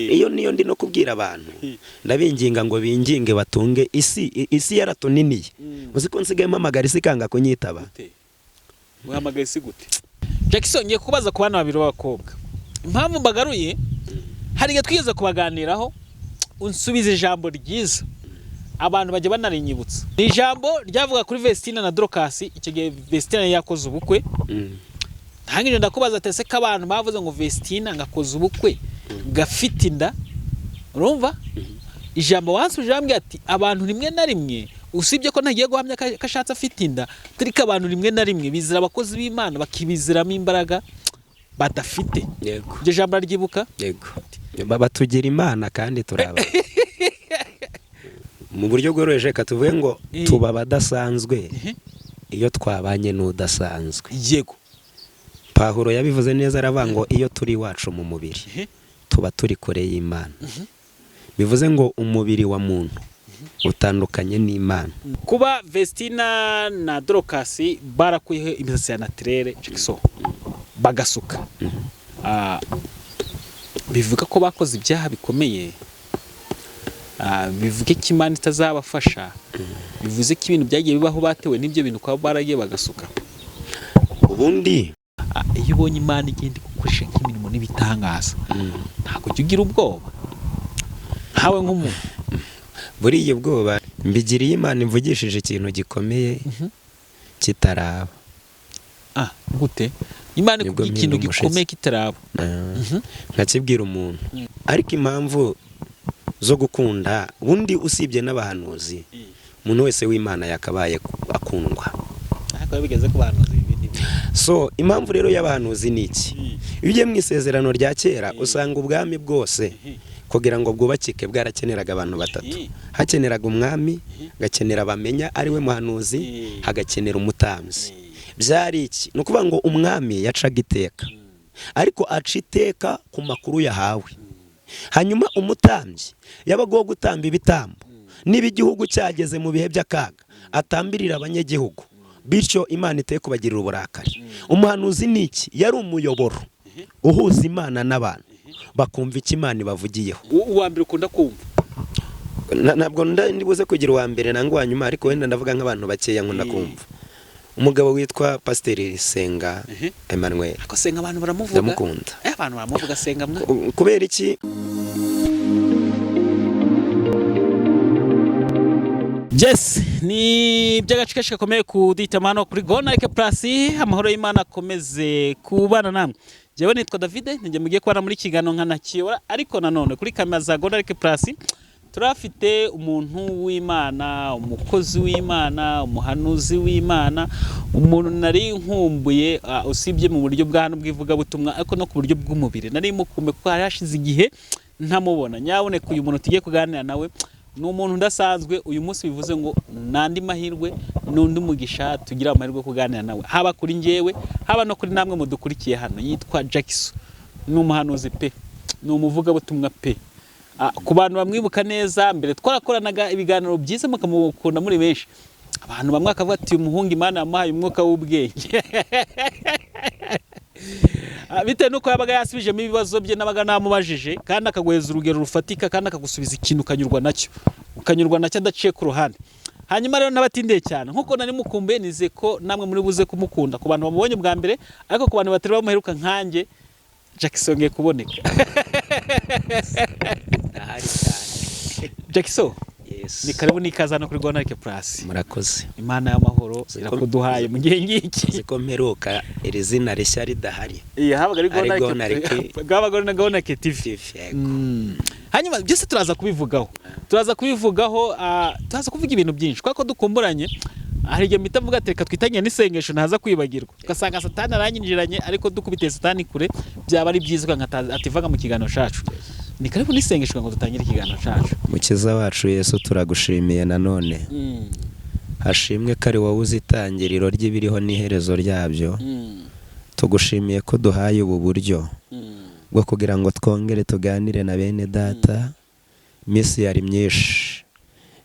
Iyo niyo ndi no kubwira abantu, ndabinginga ngo binginge batunge isi. Isi yaratuniniye. Uzi ko nsigaye mpamagara isi ikanga kunyitaba? Uhamagaye isi gute, Jackson? Ngiye kubaza ku bana babiri b'abakobwa. Impamvu mbagaruye, hari igihe twigeze kubaganiraho, unsubiza ijambo ryiza, abantu bajya banarinyibutsa. Ni ijambo ryavuga kuri Vestina na Dorcas. Icyo gihe Vestina yari yakoze ubukwe. Ntangije ndakubaza ati: "Ese ko abantu bavuze ngo Vestina ngakoze ubukwe gafite inda?" Urumva ijambo wansubije, wambwiye ati: "Abantu rimwe na rimwe, usibye ko ntagiye guhamya ko ashatse afite inda, ariko abantu rimwe na rimwe bizira abakozi b'Imana, bakibiziramo imbaraga badafite." Yego. Iryo jambo araryibuka? Yego, batugira Imana kandi turaba mu buryo bworoheje. Reka tuvuge ngo tuba abadasanzwe iyo twabanye n'udasanzwe. Pahuro yabivuze neza, aravuga ngo iyo turi iwacu mu mubiri, tuba turi kure y'Imana. Bivuze ngo umubiri wa muntu utandukanye n'Imana. Kuba Vestina na Dorcas barakuyeho imisatsi ya naturelle, Jackson, bagasuka, bivuga ko bakoze ibyaha bikomeye? Bivuge ko Imana itazabafasha? Bivuze ko ibintu byagiye bibaho batewe n'ibyo bintu, kuba baragiye bagasuka? Ubundi Iyo ubonye Imana igenda igukoresha nk'imirimo n'ibitangaza, ntabwo ujya ugira ubwoba nkawe nk'umuntu? Buriya ubwoba mbigiriye Imana imvugishije ikintu gikomeye kitaraba. Gute? Imana Nibwo ikubwiye ikintu mpinda umushyitsi. gikomeye kitaraba? Nkakibwira umuntu. Ariko impamvu zo gukunda, ubundi usibye n'abahanuzi, umuntu wese w'Imana yakabaye akundwa. Ariko biba bigeze ku bahanuzi, ibindi bintu. So impamvu rero y'abahanuzi ni iki? Iyo ugiye mu Isezerano rya Kera, usanga ubwami bwose kugira ngo bwubakike bwarakeneraga abantu batatu. Hakeneraga umwami, hagakenera bamenya ari we muhanuzi, hagakenera umutambyi. Byari iki? Ni ukuvuga ngo umwami yacaga iteka, ariko aca iteka ku makuru yahawe. Hanyuma umutambyi yabaga uwo gutamba ibitambo, niba igihugu cyageze mu bihe by'akaga, atambirira abanyagihugu, bityo Imana iteye kubagirira uburakari. Umuhanuzi ni iki? Yari umuyoboro uhuza Imana n'abantu, bakumva icyo Imana ibavugiyeho. Uwa mbere ukunda kumva? Ntabwo ndibuze kugira uwa mbere nangwa uwa nyuma, ariko wenda ndavuga nk'abantu bakeya nkunda kumva. Umugabo witwa Pasiteri Senga Emmanuel. Ariko Senga abantu baramuvuga. Ndamukunda. Abantu baramuvuga, Senga mwa. Kubera iki? Yes, ni iby'agaciro gakomeye kuduhitamo hano kuri Gonarike Plus. Amahoro y'Imana akomeze kubana namwe. Njyewe nitwa David, nijye mugiye kubana muri kiganiro nkanakiyobora, ariko nanone kuri kamera za Gonarike Plus turafite umuntu w'Imana, umukozi w'Imana, umuhanuzi w'Imana, umuntu nari nkumbuye, usibye mu buryo bwa hano bw'ivugabutumwa, ariko no ku buryo bw'umubiri nari mukumbuye, kuko hari hashize igihe ntamubona. Nyaboneka, uyu muntu tugiye kuganira nawe ni umuntu udasanzwe uyu munsi. Bivuze ngo n'andi mahirwe n'undi mugisha tugira amahirwe yo kuganira nawe, haba kuri njyewe, haba no kuri namwe mudukurikiye hano. Yitwa Jackson, ni umuhanuzi pe, ni umuvugabutumwa pe. Ku bantu bamwibuka neza, mbere twarakoranaga ibiganiro byiza, mukamukunda muri benshi. Abantu bamwe bakavuga ati: "Uyu muhungu Imana yamuhaye umwuka w'ubwenge," bitewe n'uko yabaga yasubijemo ibibazo bye nabaga namubajije, kandi akaguheza urugero rufatika, kandi akagusubiza ikintu ukanyurwa nacyo, ukanyurwa nacyo adaciye ku ruhande. Hanyuma rero n'abatindiye cyane, nkuko nari mukumbuye, nizeye ko namwe muri buze kumukunda, ku bantu bamubonye bwa mbere, ariko ku bantu batari bamuheruka nkanjye, Jackson ngiye kuboneka. Ndahari cyane. Jackson, Yes. ni karibu n'ikaze hano kuri Gonarike Plus. Murakoze. Imana y'amahoro irakuduhaye mu gihe ngiki. Uzi ko mperuka iri zina rishya ridahari? Iya, habaga ari Ari Gonarike. Gonarike. Bwabaga ari na Gonarike TV. TV, yego. Hanyuma byose turaza kubivugaho, turaza kuvuga ibintu byinshi kubera ko dukumburanye. Hari igihe mpita mvuga ati: "Reka twitangire n'isengesho ntaza kwibagirwa," ugasanga Satani aranyinjiranye, ariko dukubitiye Satani kure byaba ari byiza kugira ngo ativanga mu kiganiro cyacu. Ni karibu n'isengesho kugira ngo dutangire ikiganiro cyacu. Mukiza wacu Yesu, turagushimiye nanone. Hashimwe ko ari wowe uzi itangiriro ry'ibiriho n'iherezo ryabyo. Tugushimiye ko duhaye ubu buryo bwo kugira ngo twongere tuganire na bene data. Iminsi yari myinshi.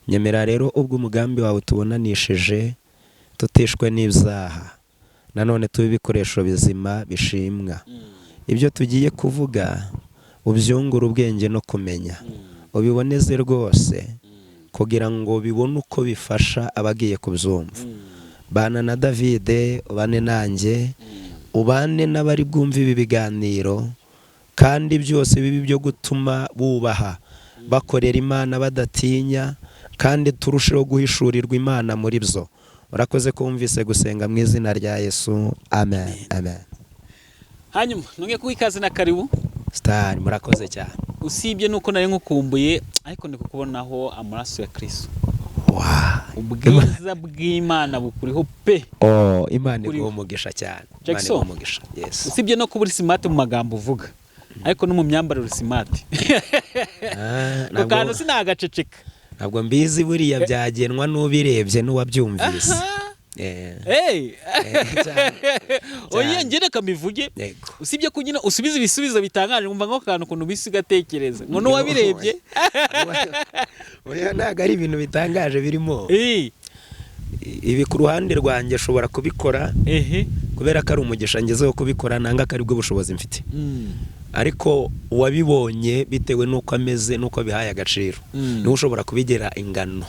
Nyemera rero ubwo umugambi wawe tubonanishije, tutishwe n'ibyaha, nanone tube ibikoresho bizima bishimwa. Ibyo tugiye kuvuga Ubyungure ubwenge no kumenya, ubiboneze rwose kugira ngo bibone uko bifasha abagiye kubyumva. Bana na Davide, ubane nanjye, ubane n'abari bwumve ibi biganiro, kandi byose bibe ibyo gutuma bubaha, bakorera Imana badatinya, kandi turusheho guhishurirwa Imana muri byo. Urakoze ko wumvise gusenga mu izina rya Yesu, amen, amen. Hanyuma nongeye kuguha ikaze na karibu. Star, murakoze cyane. Usibye nuko nari nkukumbuye, ariko ndi kukubonaho amaraso ya Kristo. Ubwiza bw'Imana bukuriho pe. Oh, Imana Kuri- iguha umugisha cyane. Imana Jackson. iguha umugisha. Yes. Usibye no kuba uri smart mu magambo uvuga, ariko no mu myambarire uri smart. Ah, Ku ntabwo kantu sinagaceceka. Ntabwo mbizi, buriya byagenwa n'ubirebye n'uwabyumvise. Hey! Cyane. Oya, Cyane. njye reka mbivuge. Yego. Usibye ko nyine usubiza ibisubizo bitangaje, nkumva nk'ako kantu ukuntu ubise ugatekereza ngo n'uwabirebye. Oya, ntabwo ari ibintu bitangaje birimo. Ibi ku ruhande rwanjye nshobora kubikora kubera ko ari umugisha ngezeho kubikora, nanga ko aribwo bushobozi mfite. Ariko uwabibonye, bitewe n'uko ameze n'uko abihaye agaciro, niwe ushobora kubigira ingano,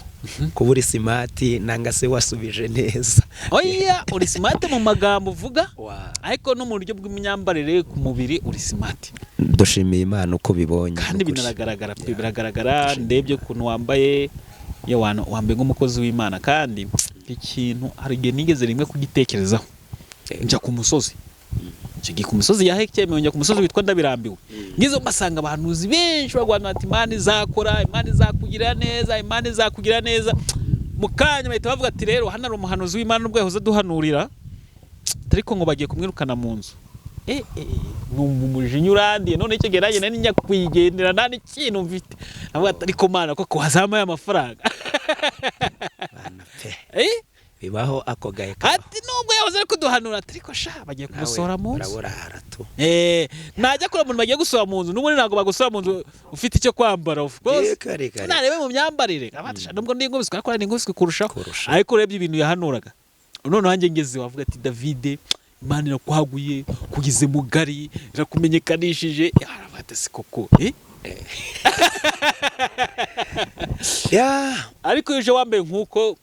kuba uri smart nanga se wasubije neza. Oya, uri smart mu magambo uvuga, Wa. ariko no mu buryo bw'imyambarire ku mubiri uri smart. Dushimiye Imana uko bibonye. Kandi Ni ukuri. binaragaragara pe, biragaragara. Ndebye ukuntu wambaye, ya wambaye nk'umukozi w'Imana. Kandi ikintu hari igihe nigeze rimwe kugitekerezaho, njya ku musozi. Icyo gihe ku musozi ya Hekeme, njya ku musozi witwa Ndabirambiwe, ngize mbasanga abahanuzi benshi barwana bati: "Imana izakora, Imana izakugirira neza, Imana izakugirira neza." Mu kanya bahita bavuga ati: "Rero hano hari umuhanuzi w'Imana nubwo yahoze aduhanurira, ariko ngo bagiye kumwirukana mu nzu." Numva umujinya urandiye. None icyo gihe nanjye nari njya kwigendera, nta n'ikintu mfite. Navuga ati: "Ariko Mana, koko wazamuye amafaranga?" Bana pe. Eh? Bibaho, ako gahe kabaho. Ati nubwo yahoze ari kuduhanura, ati ariko sha bagiye Nawe kumusohora mu nzu. uraburara tu. Najya kureba umuntu bagiye gusohora mu nzu, n'ubundi ntabwo bagusohora mu nzu ufite icyo kwambara, of course. Kare kare. Narebe mu myambarire. Abati, nubwo ndi inkubiswe, ariko ndi inkubiswe kurushaho. Kurushaho. Ariko urebye ibintu yahanuraga, noneho nanjye ngeze wavuga ati: "Davide, Imana irakwaguye, kugize mugari, irakumenyekanishije." Aravuga ati: "Si koko, eh?" Ya. Ariko iyo uje wambaye nk'uko,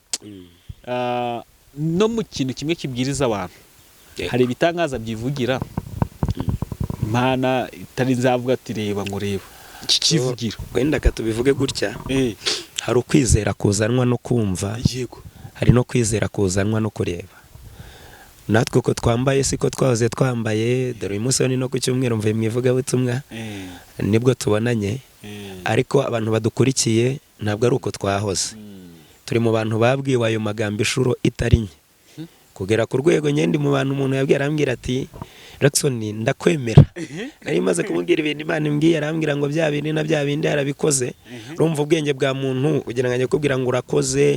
no mu kintu kimwe kibwiriza abantu, hari ibitangaza byivugira, Imana itari nzavuga ati: "Reba," ngo reba iki kivugira. Wenda ka tubivuge gutya: hari ukwizera kuzanwa no kumva, hari no kwizera kuzanwa no kureba. Natwe uko twambaye siko twahoze twambaye. Dore uyu munsi ni no ku cyumweru, mvuye mu ivugabutumwa, nibwo tubonanye, ariko abantu badukurikiye ntabwo ari uko twahoze. Turi mu bantu babwiwe ayo magambo inshuro itari nke, kugera ku rwego ngende mu bantu umuntu yabwiye arambwira ati: "Jackson, ndakwemera." Nari maze kumubwira ibintu Imana imbwiye, arambwira ngo bya bindi na bya bindi yarabikoze. Urumva ubwenge bwa muntu ugira ngo ajye kubwira ngo urakoze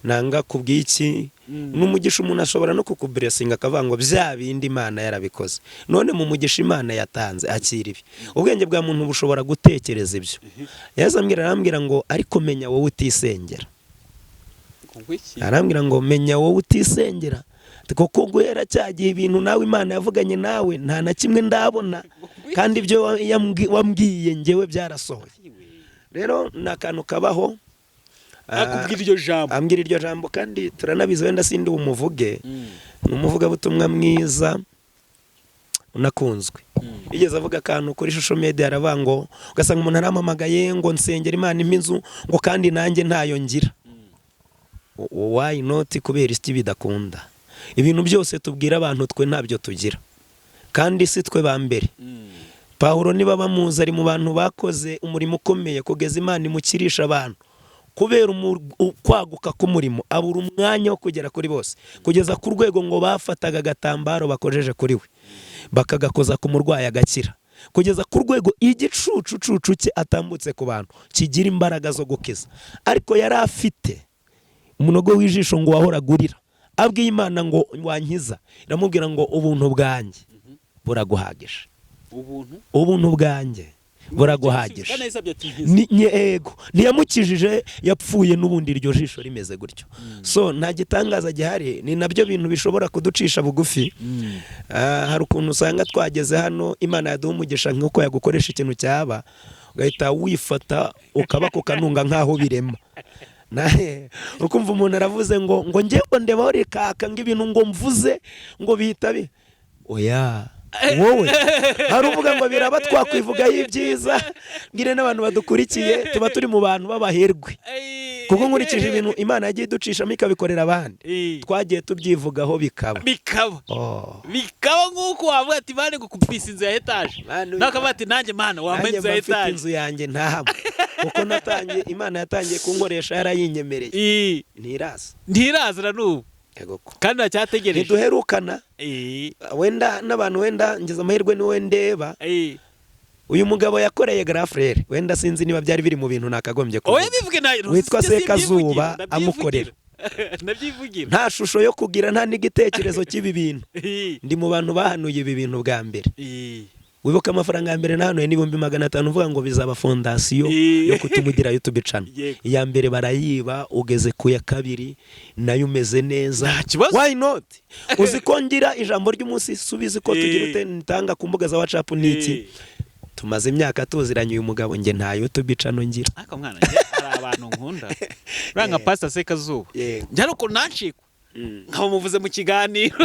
nanga kubw'iki n'umugisha. Umuntu ashobora no kukublessinga akavuga ngo bya bindi Imana yarabikoze. None mu mugisha Imana yatanze, akira ibi. Ubwenge bwa muntu bushobora gutekereza ibyo. Yaza ambwira, arambwira ngo: "Ariko menya wowe utisengera." Arambwira ngo: "Menya wowe utisengera, kuko guhera cya gihe ibintu nawe Imana yavuganye nawe nta na kimwe ndabona, kandi ibyo wambwiye ngewe byarasohoye." Rero ni akantu kabaho. Akubwira iryo jambo. Ambwira iryo jambo, kandi turanabizi, wenda sindi bumuvuge, ni umuvugabutumwa mwiza unakunzwe. Yigeze avuga akantu kuri social media, aravuga ngo ugasanga umuntu arampamagaye ngo: "Nsengera Imana impa inzu," ngo kandi nanjye ntayo ngira. Why not? Kubera iki bidakunda? Ibintu byose tubwira abantu twe ntabyo tugira, kandi si twe ba mbere. Pawulo niba bamuzi, ari mu bantu bakoze umurimo ukomeye kugeza Imana imukirisha abantu. Kubera kwaguka k'umurimo abura umwanya wo kugera kuri bose, kugeza ku rwego ngo bafataga agatambaro bakojeje kuri we bakagakoza ku murwayi agakira, kugeza ku rwego igicucucucu cye atambutse ku bantu kigira imbaraga zo gukiza. Ariko yari afite umunogo w'ijisho ngo wahoraga urira, abwiye Imana ngo wankiza, iramubwira ngo: "Ubuntu bwanjye buraguhagije." Ubuntu. Ubuntu bwanjye. Buraguhagije. Kandi yasabye ati nkiza. Yego, ntiyamukijije, yapfuye n'ubundi iryo jisho rimeze gutyo. So nta gitangaza gihari, ni nabyo bintu bishobora kuducisha bugufi. Hari ukuntu usanga twageze hano, Imana yaduha umugisha nk'uko yagukoresha ikintu cyaba, ugahita wifata ukaba kukanunga nk'aho birema. Ukumva umuntu aravuze ngo njyewe ndebaho rikaka, ngo ibintu ngo mvuze ngo bihita bi oya. Wowe hari uvuga ngo biraba, twakwivugaho ibyiza. Mbwire n'abantu badukurikiye, tuba turi mu bantu b'abaherwe, kuko nkurikije ibintu Imana yagiye iducishamo ikabikorera abandi, twagiye tubyivugaho bikaba. Bikaba. Oh. Bikaba nk'uko wavuga ati: "Mane gukupisa inzu ya etaje." Mane, nawe akavuga ati: "Nanjye Mana wampa nanjye inzu ya mba mfite etaje." Inzu yanjye ntahamwe, kuko natangiye, Imana yatangiye kunkoresha yarayinyemereye. Ntiraza. Ntiraza na n'ubu. Yego ko. Kandi uracyategereje. Ntiduherukana. Wenda n'abantu, wenda ngize amahirwe niwe ndeba. Uyu mugabo yakoreye grand frère, wenda sinzi niba byari biri mu bintu nakagombye Oya, kuvuga, bivuge nawe. witwa Sibyo, Sekazuba, simbyivugira, amukorera. Ndabyivugira. Nta shusho yo kugira, nta n'igitekerezo cy'ibi bintu. Ndi mu bantu bahanuye ibi bintu bwa mbere. Wibuka amafaranga ya mbere nahanuye n'500,000, uvuga ngo bizaba fondasiyo yo kutumugira YouTube channel. Iya mbere barayiba, ugeze ku ya kabiri nayo umeze neza. Nta kibazo. Why not? Uzi ko ngira ijambo ry'umunsi, subizi ko tugira ute, ntanga ku mbuga za WhatsApp n'iki. Tumaze imyaka tuziranye uyu mugabo, njye nta YouTube channel ngira. Ariko mwana, njye hari abantu nkunda, uriya nka Pastor Sekazuba. Njye ari ukuntu nancikwa nkaba muvuze mu kiganiro.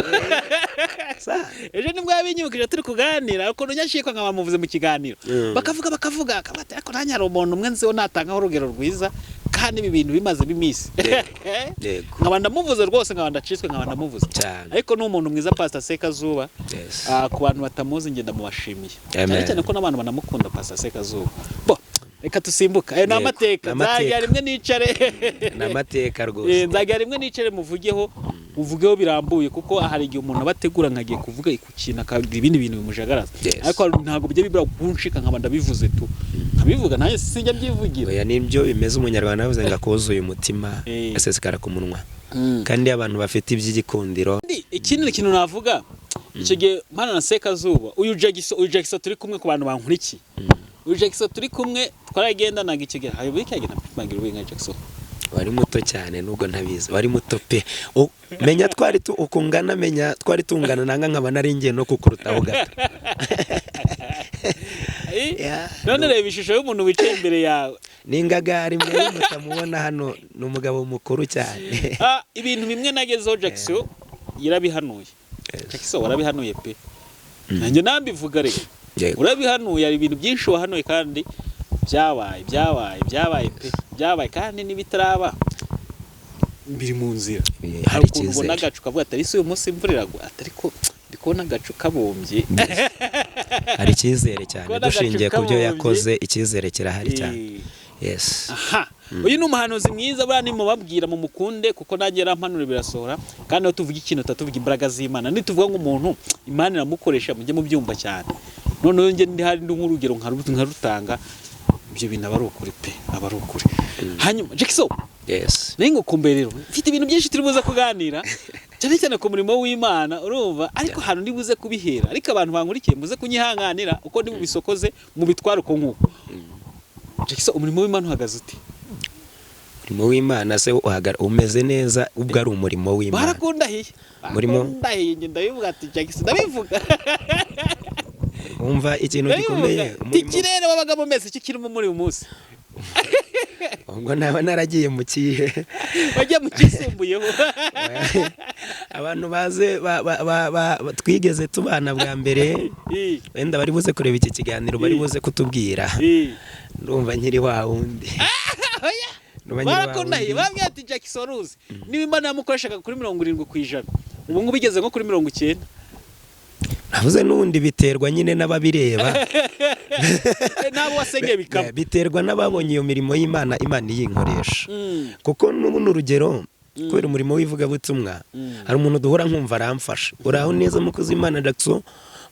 Ejo nibwo yabinyibukije turi kuganira ukuntu nyashikwa nkaba muvuze mu kiganiro. Bakavuga akavuga ati: "Ariko nanjye hari umuntu umwe nziho natangaho urugero rwiza, kandi ibi bintu bimaze iminsi." Nkaba ndamuvuze rwose, nkaba ndacitswe, nkaba ndamuvuze. Cyane. Ariko ni umuntu mwiza, Pastor Sekazuba. Ku bantu batamuzi, njye ndamubashimiye. Amen. Cyane cyane ko n'abantu banamukunda, Pastor Sekazuba. Bo reka dusimbuka ayo ni Yego, amateka. ni amateka. Nzajya rimwe nicare. Ni amateka rwose. Nzajya rimwe nicare muvugeho birambuye, kuko hari igihe umuntu aba ategura nkagiye kuvuga ku kintu akagira ibindi bintu bimujagaraza. Ariko ntabwo bijya bibura kunshika nkaba ndabivuze tu, nkabivuga, nanjye sinjya mbyivugira. Oya, nibyo bimeze. Umunyarwanda yavuze ngo akuzuye umutima asesekara ku munwa, kandi iyo abantu bafite iby'igikundiro. Ikindi kintu navuga, icyo gihe mpana na Sekazuba, uyu Jackson turi kumwe, ku bantu bankurikiye, uyu Jackson turi kumwe twaragendanaga icyo gihe, hari buri cyagenda mpimagira ubu nka Jackson. Wari muto cyane, nubwo ntabizi, wari muto pe. Menya twari tu ukungana, menya twari tungana, nanga nkaba nari ngiye no kukurutaho gato. Yeah, None no. reba ishusho y'umuntu wicaye imbere yawe. Ni ingagari mbere mutamubona hano, ni umugabo mukuru cyane. Ibintu bimwe nagezeho Jackson yarabihanuye. Jackson, warabihanuye pe, nanjye nambivuga reka. Urabihanuye, hari ibintu byinshi wahanuye kandi byabaye, byabaye, byabaye pe, byabaye, kandi n'ibitaraba biri mu nzira. Hari Hari ukuntu ubona icyizere. agacu ukavuga ati: "Ese uyu munsi imvura iragwa?" Ati: "Ariko ndi kubona agacu kabumbye." Hari icyizere cyane. Kubona agacu Dushingiye ku byo kabumbye. yakoze, icyizere kirahari cyane. Yes. Aha, uyu ni umuhanuzi mwiza buriya, nimubabwira mumukunde, kuko nanjye yarampanura birasohora. Kandi iyo tuvuga ikintu tuba tuvuga imbaraga z'Imana. Nituvuga ngo umuntu Imana iramukoresha, mujye mubyumva cyane. Noneho njye ndi hari ndi nk'urugero nkarutanga, ibyo bintu aba ari ukuri pe, aba ari ukuri. Hanyuma Jackson, nari ngukumbuye rero, mfite ibintu byinshi turi buze kuganira, cyane cyane ku murimo w'Imana, urumva, ariko ahantu ndi buze kubihera, ariko abantu bankurikiye muze kunyihanganira uko ndi bubisokoze, mubitware uko nguko. Jackson, umurimo w'Imana uhagaze ute? Umurimo w'Imana se umeze neza ubwo ari umurimo w'Imana. Barakundahiye. Barakundahiye, njye ndabivuga ati Jackson, ndabivuga. Wumva ikintu gikomeye Ndabivuga. umurimo. Ikirere wabagamo mese icyo kirimo muri uyu munsi? Ubwo naba naragiye mu kihe? Wagiye mu kisumbuyeho. Abantu baze twigeze tubana bwa mbere, wenda bari buze kureba iki kiganiro, bari buze kutubwira. Ndumva nkiri wa wundi. Oya. Ndumva nkiri wa Barakundahiye. wundi. Bambwiye ati: "Jackson, ruzi niba Imana yamukoreshaga kuri 70%, ubu ngubu igeze nko kuri 90." Navuze n'ubundi biterwa nyine n'ababireba. N'abo wasengeye bikaba. Biterwa n'ababonye iyo mirimo y'Imana, Imana iyinkoresha. Kuko n'ubu ni urugero, kubera umurimo w'ivugabutumwa, hari umuntu duhura nkumva aramfasha: "Uraho neza mukozi w'Imana Jackson?"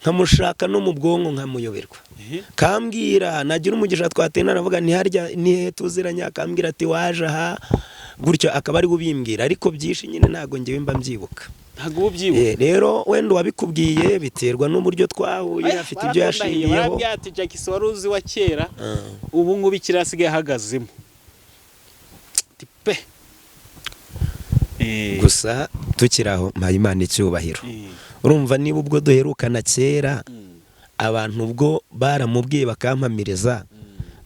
Nkamushaka no mu bwonko nkamuyoberwa. Kambwira nagira umugisha twatenda, aravuga ntiharya nihe tuziranye, akambwira ati: "Waje aha Gutyo akaba ari we ubimbwira, ariko byinshi nyine ntabwo ngewe mba mbyibuka. Ntabwo uba ubyibuka. Rero wenda uwabikubwiye biterwa n'uburyo twahuye, Aya, afite ibyo barakundahiye, yashingiyeho. Barambwira ati Jackson wari uzi wa kera, ubu ngubu ikirere asigaye ahagazemo. Ati pe. Gusa tukiri aho, mpaye Imana icyubahiro. Urumva niba ubwo duherukana kera, abantu ubwo baramubwiye bakampamiriza,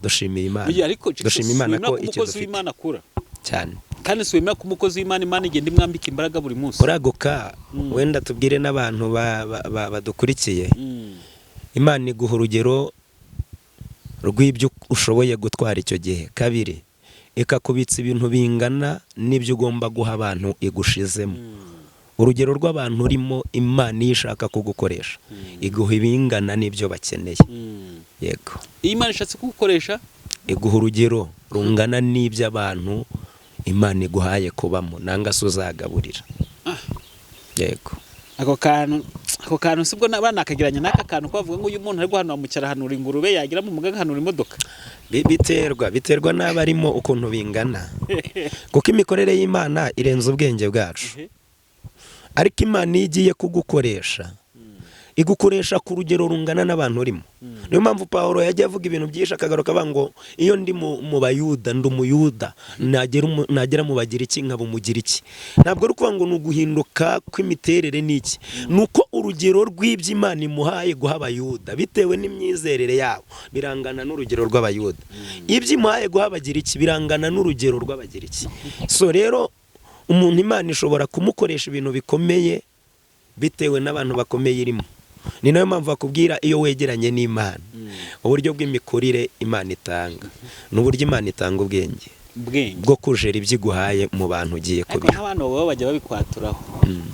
dushimiye Imana. Oya, ariko Jackson, Dushima Imana si wemera ko ko icyo umukozi dufite w'Imana akura? Cyane. Kandi si wemera ko umukozi w'Imana, Imana igenda imwambika imbaraga buri munsi? Uraguka. Wenda tubwire n'abantu badukurikiye, Imana iguha urugero rw'ibyo ushoboye gutwara icyo gihe. Kabiri, ikakubitsa ibintu bingana n'ibyo ugomba guha abantu igushizemo. Urugero rw'abantu urimo, Imana iyo ishaka kugukoresha iguha ibingana n'ibyo bakeneye. Yego. Iyo Imana ishatse kugukoresha, iguha urugero rungana n'ibyo abantu Imana iguhaye kubamo, nanga se uzagaburira. Yego. Ako kantu sibwo banakageranya n'aka kantu ko bavuga ngo uyu muntu ari guhanura mu cyaro ahanura ingurube, yagira mu mugaga ahanura imodoka. Biterwa n'abarimo ukuntu bingana, kuko imikorere y'Imana irenze ubwenge bwacu. Ariko Imana iyo igiye kugukoresha, igukoresha ku rugero rungana n'abantu urimo. Niyo mpamvu Paul yagiye avuga ibintu byinshi, akagaruka avuga ngo iyo ndi mu Bayuda ndi Umuyuda, nagera mu Bagiriki nkaba Umugiriki. Ntabwo ari ukuvuga ngo ni uguhinduka kw'imiterere n'iki, ni uko urugero rw'ibyo Imana imuhaye guha Abayuda bitewe n'imyizerere yabo birangana n'urugero rw'Abayuda, ibyo imuhaye guha Abagiriki birangana n'urugero rw'Abagiriki. So rero umuntu Imana ishobora kumukoresha ibintu bikomeye bitewe n'abantu bakomeye irimo. Ni nayo mpamvu bakubwira, iyo wegeranye n'Imana, uburyo bw'imikurire Imana itanga ni uburyo Imana itanga ubwenge ubwenge bwo kujera ibyo iguhaye mu bantu ugiye Ariko kubiha. nk'abantu baba bajya babikwaturaraho.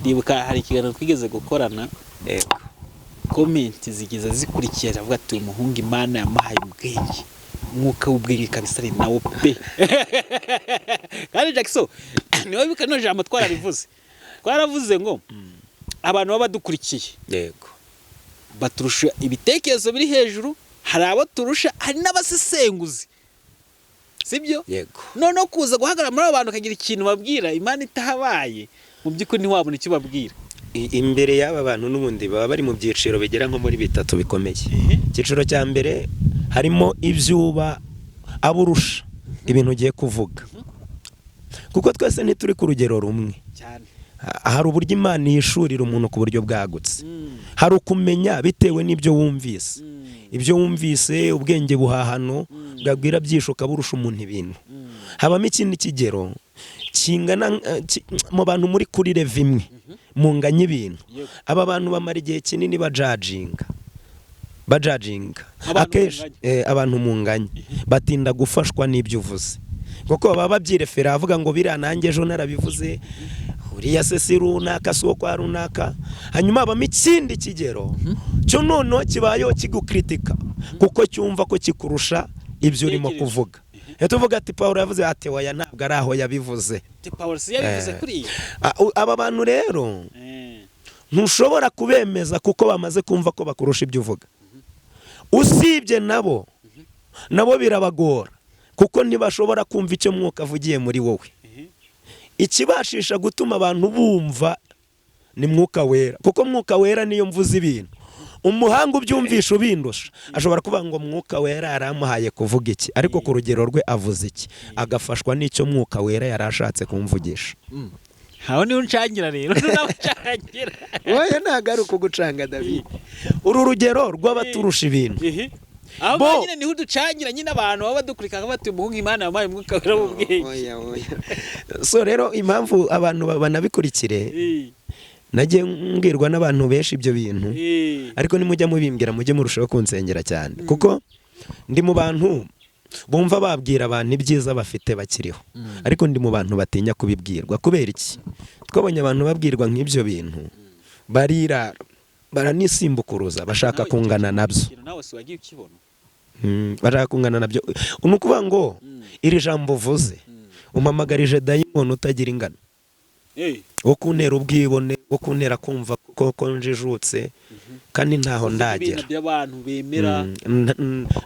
Ndibuka hari ikiganiro twigeze gukorana, comment zigeze zikurikira, avuga ati uyu muhungu Imana yamuhaye ubwenge, umwuka w'ubwenge kabisa ari nawo pe. Kandi Jackson, niwe wibuka rino jambo twararivuze, twaravuze ngo abantu baba badukurikiye baturusha ibitekerezo biri hejuru, hari abo turusha, hari n'abasesenguzi, sibyo? Yego. Noneho kuza guhagarara muri abo bantu ukagira ikintu babwira, Imana itahabaye, mu by'ukuri ntiwabona icyo ubabwira. Imbere y'aba bantu n'ubundi baba bari mu byiciro bigera nko muri bitatu bikomeye. Icyiciro cya mbere harimo ibyuba aburusha ibintu ugiye kuvuga, kuko twese ntituri ku rugero rumwe. Cyane. Hari uburyo Imana yishurira umuntu ku buryo bwagutse, hari ukumenya bitewe n'ibyo wumvise, ibyo wumvise, ubwenge buhahano bwabwira byinshi ukaburusha umuntu ibintu. Habamo ikindi kigero kingana mu bantu muri kuri level imwe, munganya ibintu. Aba bantu bamara igihe kinini bajudginga, bajudginga. Abantu Akenshi munganya. Abantu munganya batinda gufashwa n'ibyo uvuze, kuko baba babyirefera, avuga ngo biriya nanjye ejo narabivuze, uriya se si runaka, si uwo kwa runaka. Hanyuma habamo ikindi kigero cyo noneho kibayeho kigukritika kuko cyumva ko kikurusha ibyo urimo Ibitekerezo. kuvuga. Iyo tuvuga ati Paul yavuze ati oya, ntabwo ari aho yabivuze. Ati Paul si yabivuze kuriya. Aba bantu rero ntushobora kubemeza kuko bamaze kumva ko bakurusha ibyo uvuga. Usibye nabo birabagora kuko ntibashobora kumva icyo Mwuka avugiye muri wowe. Ikibashisha gutuma abantu bumva ni Mwuka Wera, kuko Mwuka Wera niyo mvuze ibintu, umuhanga ubyumvisha ubindusha ashobora kuvuga ngo Mwuka Wera yaramuhaye kuvuga iki, ariko ku rugero rwe avuze iki, agafashwa n'icyo Mwuka Wera yari ashatse kumvugisha. Aho niho uncangira rero, nawe uncangira. Wowe ntabwo ari ukugucanga, David, uru rugero rw'abaturusha ibintu. Aho Bo. ngaho nyine niho uducangira nyine, abantu baba badukurikira bati umuhungu Imana yamuhaye umwuka wera w'ubwenge. Oya, oya. So rero impamvu abantu banabikurikire, nagiye mbwirwa n'abantu benshi ibyo bintu, ariko nimujya mubimbwira mujye murushaho kunsengera cyane, kuko ndi mu bantu bumva babwira abantu ibyiza bafite bakiriho, ariko ndi mu bantu batinya kubibwirwa. Kubera iki? Twabonye abantu babwirwa nk'ibyo bintu barirara, baranisimbukuruza, bashaka Nawe kungana icyo nabyo. kintu nawe si wagiye ukibona? Bashaka kungana nabyo. Ni ukuvuga ngo iri jambo uvuze umpamagarije dayimoni utagira ingano wo kuntera ubwibone, wo kuntera kumva ko njijutse kandi ntaho Uvuga ndagera. ibintu by'abantu bemera.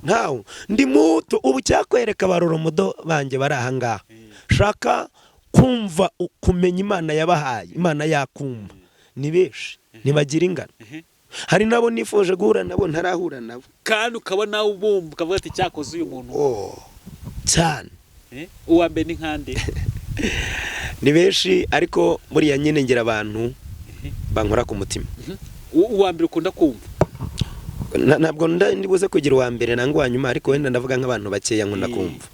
Ntawo ndi muto. Ubu cyakwereka abaroromudo banjye bari ahangaha, shaka Kumva kumenya Imana yabahaye, Imana yakumva, ni benshi, ntibagira ingano. Hari nabo nifuje guhura nabo, ntarahura nabo. Kandi ukaba nawe ubumva ukavuga ati: "Cyakoze uyu muntu." Oh, cyane. Uwa mbere ni nkande? Ni benshi, ariko buriya nyine ngira abantu bankora ku mutima. Uwa mbere ukunda kumva? Ntabwo ndibuze kugira uwa mbere nangwa uwa nyuma, ariko wenda ndavuga nk'abantu bakeya nkunda kumva.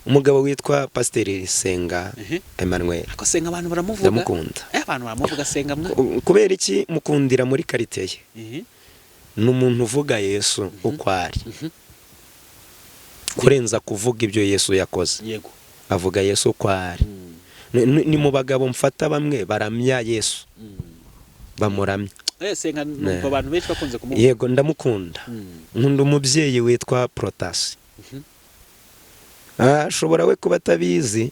Umugabo witwa Pasiteri Senga Emmanuel. Ariko Senga abantu baramuvuga. Ndamukunda. Abantu baramuvuga, Senga mwa. Kubera iki? Mukundira muri qualité ye. Ni umuntu uvuga Yesu uko ari, kurenza kuvuga ibyo Yesu yakoze. Avuga Yesu uko ari. Ni mu bagabo mfata bamwe baramya Yesu, bamuramya. Senga numva abantu benshi bakunze kumuvuga. Yego, ndamukunda. Nkunda umubyeyi witwa Protasi. Ashobora we kuba atabizi,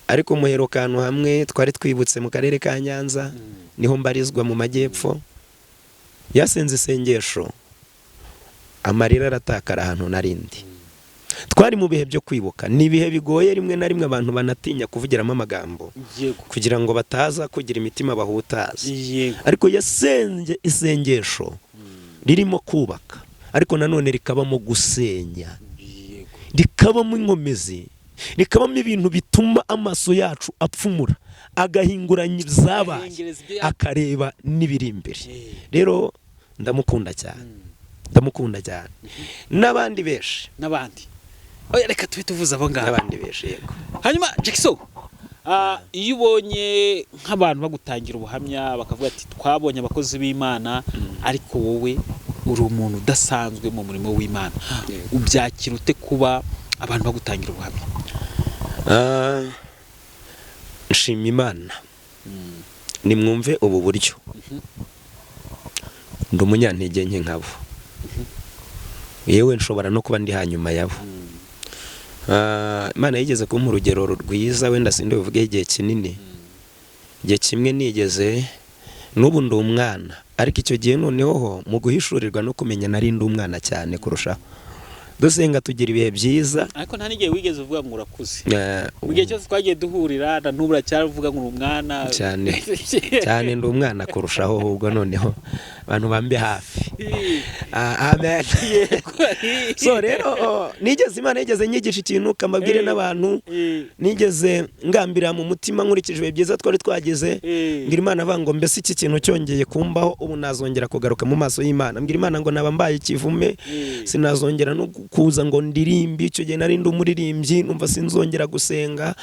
ariko muheruka ahantu hamwe twari twibutse mu karere ka Nyanza, niho mbarizwa mu majyepfo. Yasenze isengesho, amarira aratakara ahantu narindi. Twari mu bihe byo kwibuka, ni ibihe bigoye, rimwe na rimwe abantu banatinya kuvugiramo amagambo kugira ngo bataza kugira imitima bahutaza. Ariko yasenze isengesho ririmo kubaka, ariko nanone rikabamo gusenya, rikabamo inkomezi, rikabamo ibintu bituma amaso yacu apfumura, agahinguranya ibyabaye, Agahengereza ibyo akareba n'ibiri imbere. Rero ndamukunda cyane. Ndamukunda cyane n'abandi benshi. N'abandi. Oya, reka tube tuvuze abo ngabo. N'abandi benshi, yego. Hanyuma Jackson, iyo ubonye nk'abantu bagutangira ubuhamya bakavuga ati: "Twabonye abakozi b'Imana, ariko wowe uri umuntu udasanzwe mu murimo w'Imana," ubyakira ute kuba abantu bagutangira ubuhamya? Nshima Imana. Nimwumve ubu buryo: ndi umunyantege nke nkabo, yewe nshobora no kuba ndi hanyuma yabo. Imana yigeze kumpa urugero rwiza, wenda sindi buvugeho igihe kinini. Igihe kimwe nigeze, n'ubu ndi umwana, ariko icyo gihe noneho ho mu guhishurirwa no kumenya nari ndi umwana cyane kurushaho. Dusenga, tugira ibihe byiza. Ariko nta n'igihe wigeze uvuga ngo urakuze. Mu gihe cyose twagiye duhurira, na n'ubu uracyavuga ngo uri umwana. Cyane cyane, ndi umwana kurushaho ahubwo. Noneho abantu bambe hafi. Amen. So rero, nigeze, Imana yigeze nyigisha ikintu kamabwire n'abantu. Nigeze ngambira mu mutima, nkurikije ibihe byiza twari twagize, mbwira Imana avuga ngo: "Mbese iki kintu cyongeye kumbaho, ubu nazongera kugaruka mu maso y'Imana?" Mbwira Imana ngo naba mbaye ikivume, sinazongera no kuza ngo ndirimbe. Icyo gihe nari ndi umuririmbyi, numva sinzongera gusenga.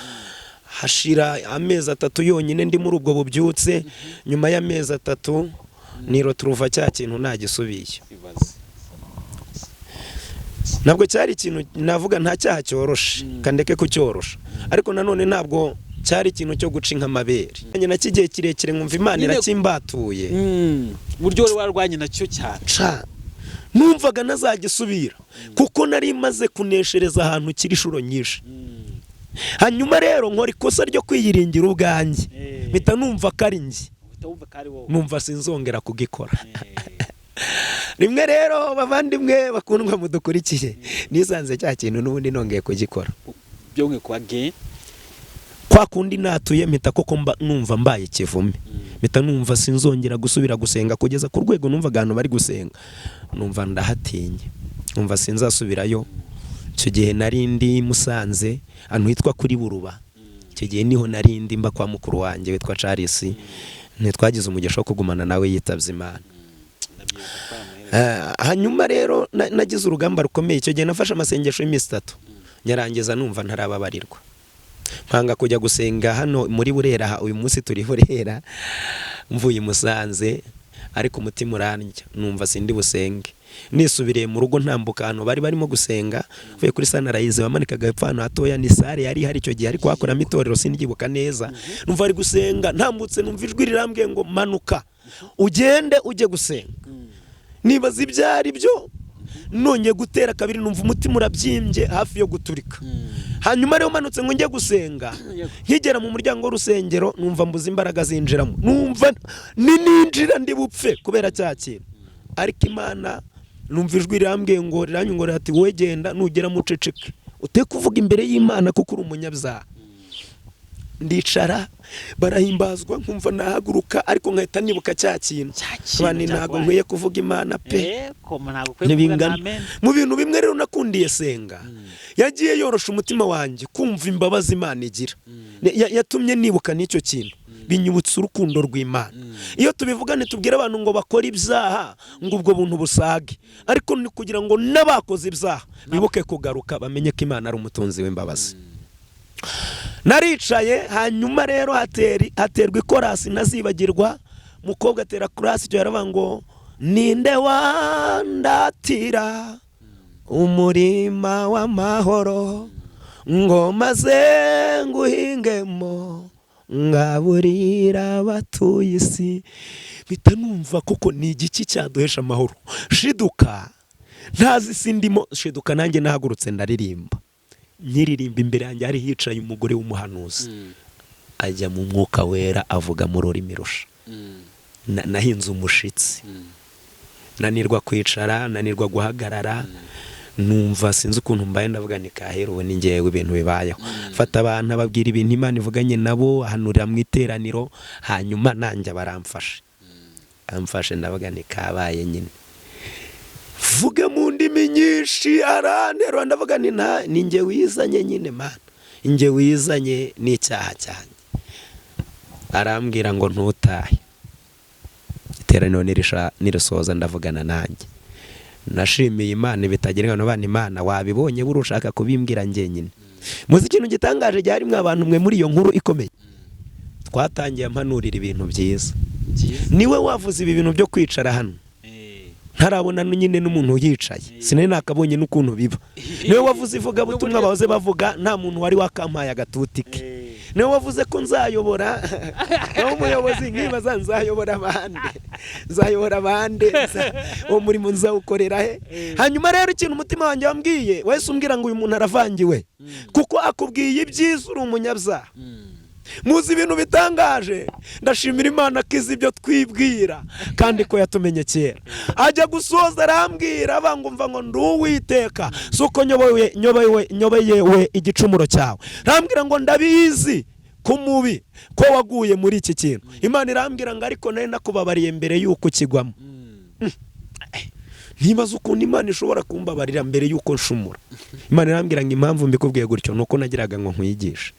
Hashira amezi 3 yonyine ndi muri ubwo bubyutse. Nyuma y'amezi 3 niroturuva cya kintu ntagisubiye. Ibaze. Ntabwo cyari ikintu navuga, nta cyaha cyoroshe, kandeke kucyorosha, ariko nanone ntabwo cyari ikintu cyo guca inka amabere. Njye nacyo igihe kirekire nkumva Imana irakimbatuye. Uburyo wari warwanye nacyo cyane. Ca numvaga ntazagisubira, kuko nari maze kuneshereza ahantu kiri inshuro nyinshi. Hanyuma rero nkora ikosa ryo kwiyiringira ubwanjye, mpita numva ko ari njye. Uhita wumva ko ari wowe. Numva sinzongera kugikora. Rimwe rero, bavandimwe bakundwa mudukurikiye, nisanze cya kintu n'ubundi nongeye kugikora. Byongeye kuba gain. Kwa kundi natuye, mpita koko mba numva mbaye ikivume, mpita numva sinzongera gusubira gusenga, kugeza ku rwego numvaga ahantu bari gusenga numva ndahatinya, numva sinzasubirayo. Icyo gihe nari ndi Musanze, ahantu hitwa kuri Buruba. Icyo gihe niho nari ndi, mba kwa mukuru wanjye witwa Charles. Ntitwagize umugisha wo kugumana nawe, yitabye Imana. Hanyuma rero nagize urugamba rukomeye. Icyo gihe nafashe amasengesho y'iminsi 3, nyarangiza numva ntarababarirwa, mpanga kujya gusenga hano muri Burera. Aha uyu munsi turi Burera, mvuye i Musanze, ariko umutima urandya, numva sindi busenge. Nisubiriye mu rugo, ntambuka ahantu bari barimo gusenga, mvuye kuri Sunrise, bamanikaga hepfo ahantu hatoya, ni salle yari ihari icyo gihe, ariko hakoramo itorero sindyibuka neza. Numva bari gusenga, ntambutse numva ijwi rirambwiye ngo: "Manuka ugende ujye gusenga." Nibaza ibyo ari byo. Nongeye gutera kabiri, numva umutima urabyimbye hafi yo guturika. Hanyuma rero manutse ngo njye gusenga, nkigera mu muryango w'urusengero numva mbuze imbaraga zinjiramo, numva nininjira ndi bupfe kubera cya kintu. Ariko Imana, numva ijwi rirambwiye ngo, riranyongorera ati: "Wowe genda, nugera muceceke, ute kuvuga imbere y'Imana kuko uri umunyabyaha." Ndicara, barahimbazwa, nkumva nahaguruka, ariko nkahita nibuka cya kintu. Cya kintu Bani, ntabwo cyakubaye. nkwiye kuvuga Imana pe. Koma, ntabwo ukwiye kuvuga. Ntibingana. Amen. Mu bintu bimwe rero nakundiye senga, yagiye yorosha umutima wanjye kumva imbabazi Imana igira. Yatumye nibuka n'icyo kintu, binyibutsa urukundo rw'Imana. Iyo tubivuga, ntitubwire abantu ngo bakore ibyaha ngo ubwo buntu busage, ariko ni kugira ngo n'abakoze ibyaha bibuke kugaruka, bamenye ko Imana ari umutunzi w'imbabazi. Naricaye, hanyuma rero haterwa ikorasi ntazibagirwa. Umukobwa atera korasi, icyo yaravuga ngo: "Ninde wandatira umurima w'amahoro ngo maze nguhingemo ngaburira abatuye isi?" Mpita numva koko ni igiki cyaduhesha amahoro. Shiduka ntazi isi ndimo, shiduka nanjye nahagurutse ndaririmba. Nyiririmba, imbere yanjye hari hicaye umugore w'umuhanuzi, ajya mu mwuka wera, avuga mu rurimi rusha. Nahinze umushitsi, nanirwa kwicara, nanirwa guhagarara, numva sinzi ukuntu mbaye. Ndavuga ni kahera, ubu ni ngewe ibintu bibayeho. Fata abantu, ababwira ibintu Imana ivuganye nabo, ahanurira mu iteraniro, hanyuma nanjye baramfashe, amfashe, ndavuga ni kabaye nyine. Vuge mu ndimi nyinshi, aranterura, ndavuga ni nta ni njye wizanye nyine, Mana, njye wizanye n'icyaha cyanjye. Arambwira ngo: "Ntutahe, iteraniro nirisoza ndavugana nanjye." Nashimiye Imana bitagira ingano. Bana, Imana wabibonye, buri ushaka kubimbwira njyenyine. Muzi ikintu gitangaje gihari mwe abantu mwe? Muri iyo nkuru ikomeye twatangiye, ampanurira ibintu byiza. Byiza. Niwe wavuze ibi bintu byo kwicara hano ntarabona nyine n'umuntu uyicaye, sinari nakabonye n'ukuntu biba. Niwe wavuze ivugabutumwa bahoze bavuga, nta muntu wari wakampaye agatuti ke. Niwe wavuze ko nzayobora, nawe umuyobozi, nkibaza nzayobora abandi, nzayobora abandi, uwo murimo nzawukorera he? Hanyuma rero ikintu umutima wanjye wambwiye, wahise umbwira ngo uyu muntu aravangiwe, kuko akubwiye ibyiza uri umunyabyaha. Muzi ibintu bitangaje? Ndashimira Imana ko izi ibyo twibwira kandi ko yatumenye kera. Ajya gusoza arambwira ngo: "Mva ngo ndi Uwiteka, si uko nyoboye nyoboye nyobeye we igicumuro cyawe." Arambwira ngo: "Ndabizi ko mubi ko waguye muri iki kintu." Imana irambwira ngo: "Ariko nari nakubabariye mbere y'uko ukigwamo." Ntibaza ukuntu Imana ishobora kumbabarira mbere y'uko nshumura. Imana irambwira ngo: "Impamvu mbikubwiye gutyo ni uko nagiraga ngo nkwigishe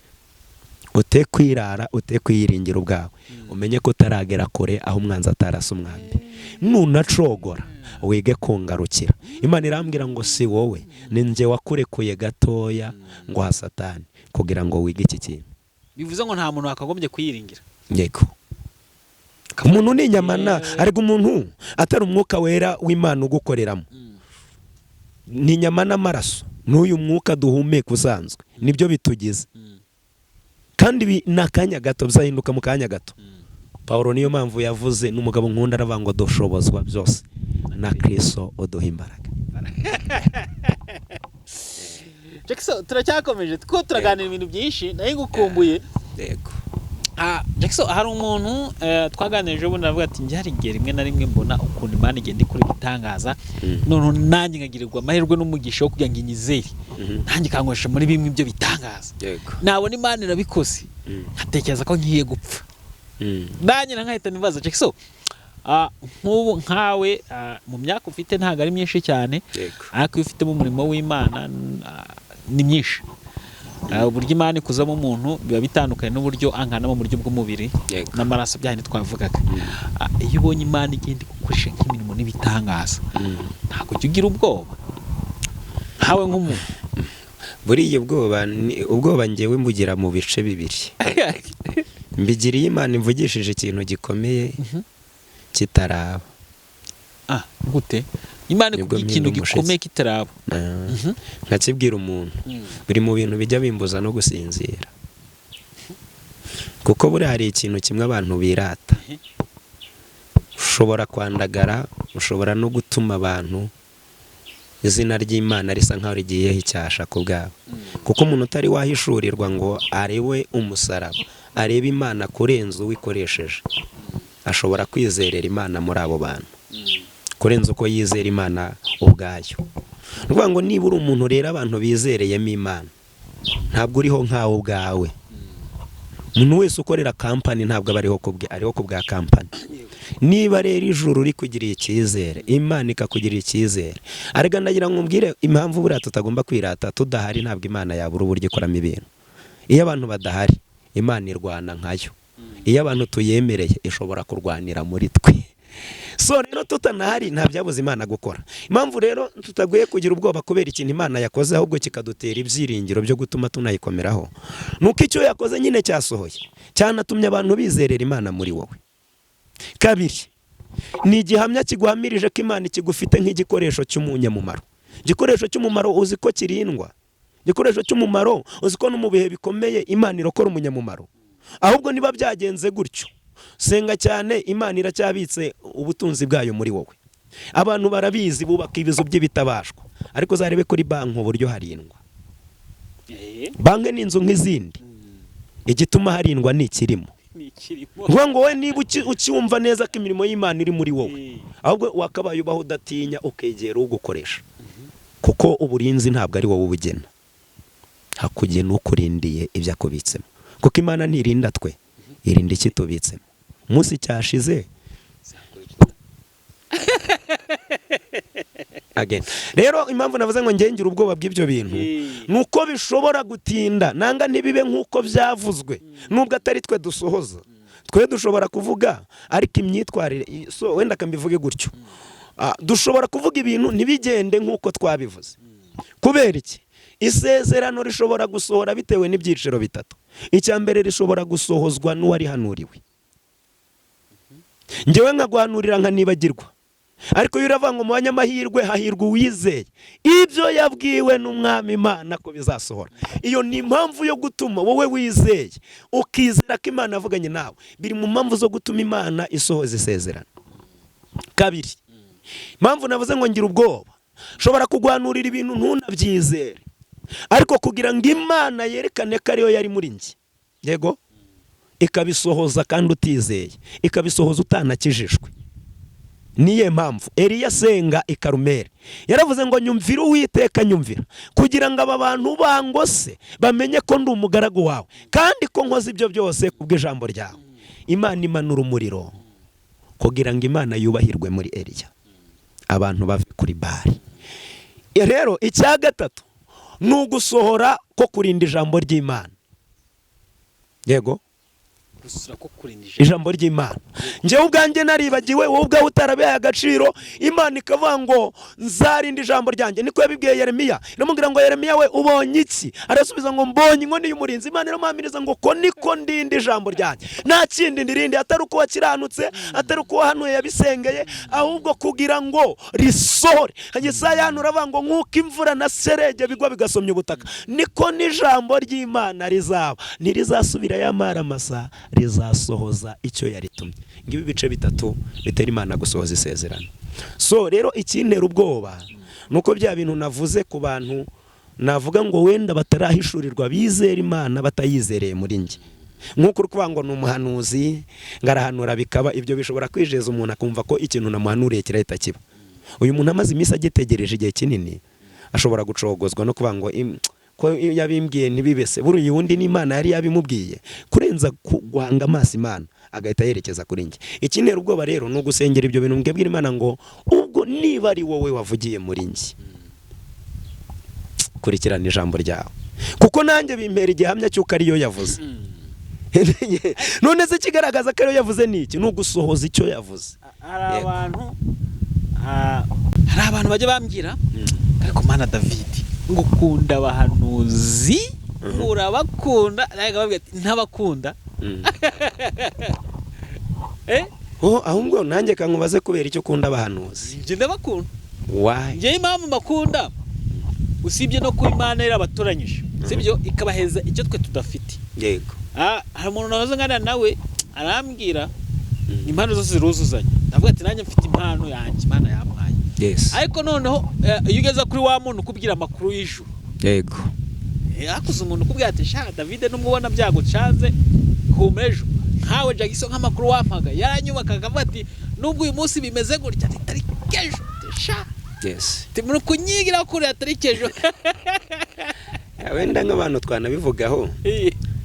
ute kwirara, ute kwiyiringira ubwawe, umenye ko utaragera kure aho umwanzi atarasa umwambi. Nunacogora wige kungarukira." Imana irambwira ngo: "Si wowe, ni njye wakurekuye gatoya ngo ha Satani kugira ngo wige iki kintu." Bivuze ngo nta muntu wakagombye kuyiringira. Yego, umuntu ni inyamana, ariko umuntu atari umwuka wera w'Imana ugukoreramo ni inyama n'amaraso n'uyu mwuka duhumeka usanzwe, nibyo bitugize. Kandi ibi ni akanya gato, bizahinduka mu kanya gato. Paul niyo mpamvu yavuze, n'umugabo nkunda, aravuga ngo dushobozwa byose na Kristo uduha imbaraga. Jackson, turacyakomeje kuko turaganira ibintu byinshi, nayo ngukumbuye. Yego. Jackson, hari umuntu twaganirije ubundi, aravuga ati: "Njye hari igihe rimwe na rimwe mbona ukuntu Imana igenda ikora ibitangaza, noneho nanjye nkagirirwa amahirwe n'umugisha wo kugira ngo inyizere, nanjye ikankoresha muri bimwe ibyo bitangaza. Nabona Imana irabikoze, nkatekereza ko ngiye gupfa, nanjye nkahita nibaza." Jackson, nk'ubu nkawe, mu myaka ufite ntabwo ari myinshi cyane, ariko iyo ufitemo umurimo w'Imana ni myinshi. Uburyo Imana ikuzamo umuntu biba bitandukanye n'uburyo angana mu buryo bw'umubiri n'amaraso, bya bindi twavugaga. Iyo ubonye Imana igenda igukoresha nk'imirimo n'ibitangaza, ntabwo ujya ugira ubwoba nkawe nk'umuntu? Buriya ubwoba ubwoba ngewe mbugira mu bice bibiri. Mbigiriye Imana imvugishije ikintu gikomeye kitaraba. Gute? Imana Nibwo ikubwiye ikintu mpinda umushitsi. gikomeye kitaraba? Nkakibwira umuntu, biri mu bintu bijya bimbuza no gusinzira, kuko buriya hari ikintu kimwe abantu birata. Ushobora kwandagara, ushobora no gutuma abantu izina ry'Imana risa nkaho rigiyeho icyasha ku bwabo, kuko umuntu utari wahishurirwa ngo arebe umusaraba, arebe Imana kurenza uwikoresheje, ashobora kwizerera Imana muri abo bantu kurenza uko yizera Imana ubwayo. Ni ukuvuga ngo niba uri umuntu rero abantu bizereyemo Imana, ntabwo uriho nkawe ubwawe. Umuntu wese ukorera kampani ntabwo aba ariho kubwe, ariho ku bwa kampani. Niba rero ijuru rikugiriye icyizere, Imana ikakugirira icyizere, ariko ndagira ngo umbwire impamvu buriya tutagomba kwirata. Tudahari ntabwo Imana yabura uburyo ikoramo ibintu. Iyo abantu badahari, Imana irwana nkayo. Iyo abantu tuyemereye, ishobora kurwanira muri twe. So rero tutanahari nta byabuze Imana gukora. Impamvu rero tutagwiye kugira ubwoba kubera ikintu Imana yakoze, ahubwo kikadutera ibyiringiro byo gutuma tunayikomeraho, nuko icyo yakoze nyine cyasohoye, cyanatumye abantu bizerera Imana muri wowe. Kabiri, ni igihamya kiguhamirije ko Imana ikigufite nk'igikoresho cy'umunyamumaro. Igikoresho cy'umumaro uzi ko kirindwa. Igikoresho cy'umumaro uzi ko no mu bihe bikomeye Imana irokora umunyamumaro. Ahubwo niba byagenze gutyo, senga cyane. Imana iracyabitse ubutunzi bwayo muri wowe. Abantu barabizi, bubaka ibizu by'ibitabashwa, ariko uzarebe kuri banki uburyo harindwa. Banki ni inzu nk'izindi, igituma harindwa ni ikirimo. Ni ikirimo. Ngombwa ngo wowe niba ucyumva neza ko imirimo y'Imana iri muri wowe, ahubwo wakabaye ubaho udatinya, ukegera ugukoresha, kuko uburinzi ntabwo ari wowe ubugena, hakugena ukurindiye ibyo akubitsemo, kuko Imana ntirinda twe, irinda iki tubitsemo. Umunsi cyashize again. Rero impamvu navuze ngo ngengere ubwoba bw'ibyo bintu ni uko bishobora gutinda nanga ntibibe nk'uko byavuzwe, nubwo atari twe dusohoza. Twe dushobora kuvuga, ariko imyitwarire, so wenda akambivuge gutyo, dushobora kuvuga ibintu ntibigende nk'uko twabivuze. Kubera iki? Isezerano rishobora gusohora bitewe n'ibyiciro bitatu. Icya mbere, rishobora gusohozwa n'uwarihanuriwe. Ngewe nkaguhanurira nkanibagirwa, ariko iyo uravuga ngo mu banyamahirwe hahirwa uwizeye ibyo yabwiwe n'Umwami Imana ko bizasohora, iyo ni impamvu yo gutuma wowe wizeye, ukizera ko Imana yavuganye nawe. Biri mu mpamvu zo gutuma Imana isohoza isezerano. Kabiri, impamvu navuze ngo ngira ubwoba, nshobora kuguhanurira ibintu ntunabyizere, ariko kugira ngo Imana yerekane ko ariyo yari muri njye, yego, ikabisohoza kandi utizeye, ikabisohoza utanakijijwe. Niyo mpamvu Eliya asenga i Karumeli yaravuze ngo: "Nyumvire Uwiteka, nyumvira, kugira ngo aba bantu bangose bamenye ko ndi umugaragu wawe kandi ko nkoze ibyo byose kubw'ijambo ryawe." Imana imanura umuriro kugira ngo Imana yubahirwe muri Eliya, abantu bave kuri Bari. Rero icya gatatu ni ugusohora ko kurinda ijambo ry'Imana. Yego. Gusura ko kurinda ijambo. Ijambo ry'Imana. Njyewe ubwanjye naribagiwe, wowe ubwawe utarabihaye agaciro, Imana ikavuga ngo: "Nzarinda ijambo ryanjye." Niko yabibwiye Yeremiya, iramubwira ngo: "Yeremiya we, ubonye iki?" Arasubiza ngo: "Mbonye inkoni y'umurinzi." Imana iramuhamiriza ngo: "Ko niko ndinda ijambo ryanjye, nta kindi ndirinde, atari uko wakiranutse, atari uko wahanuye yabisengeye, ahubwo kugira ngo risohore." Yesaya hano uravuga ngo: "Nk'uko imvura na serege bigwa bigasomya ubutaka, niko n'ijambo ry'Imana rizaba, ntirizasubirayo amara masa, rizasohoza icyo yaritumye." Ngibi ibice bitatu bitera Imana gusohoza isezerano. So rero ikintera ubwoba ni uko bya bintu navuze ku bantu, navuga ngo wenda batarahishurirwa, bizera Imana batayizereye muri njye, nk'uko uri kuvuga ngo ni umuhanuzi, ngo arahanura bikaba, ibyo bishobora kwijeza umuntu akumva ko ikintu namuhanuriye kirahita kiba. Uyu muntu amaze iminsi agitegereje igihe kinini, ashobora gucogozwa no kuvuga ngo ko yabimbwiye ntibibese, buriya uwundi n'Imana yari yabimubwiye, kurenza guhanga amaso Imana agahita yerekeza kuri njye. Ikintera ubwoba rero ni ugusengera ibyo bintu, mbwira Imana ngo: "Ubwo niba ari wowe wavugiye muri njye, kurikirana ijambo ryawe," kuko nanjye bimpera igihamya cy'uko ariyo yavuze. None se ikigaragaza ko ariyo yavuze ni iki? Ni ugusohoza icyo yavuze. Hari Yego. abantu hari abantu bajya bambwira: "Ariko Mana David, ngo ukunda abahanuzi, urabakunda." Nawe nkababwira ati: "Ntabakunda." Eh. Oh, ahubwo nanjye kankubaze, kubera icyo ukunda abahanuzi? Njye ndabakunda. Why? Njyewe impamvu mbakunda, usibye no kuba Imana yarabatoranyije, sibyo, ikabaheza icyo twe tudafite. Hari umuntu nahoze nganira nawe, arambwira impano zose ziruzuzanya. Ndavuga ati: "Nanjye mfite impano yanjye Imana yampaye." Ariko noneho iyo ugeze kuri wa muntu ukubwira amakuru y'ijuru, hakuze umuntu ukubwira ati: "Sha David, nubwo ubona byagucanze, humura ejo." Nkawe Jackson, nk'amakuru wampaga yaranyubakaga, akavuga ati: "Nubwo uyu munsi bimeze gutya, atari kejo sha." Ati: "Muri kunyigira kure, atari kejo." Wenda nk'abantu twanabivugaho.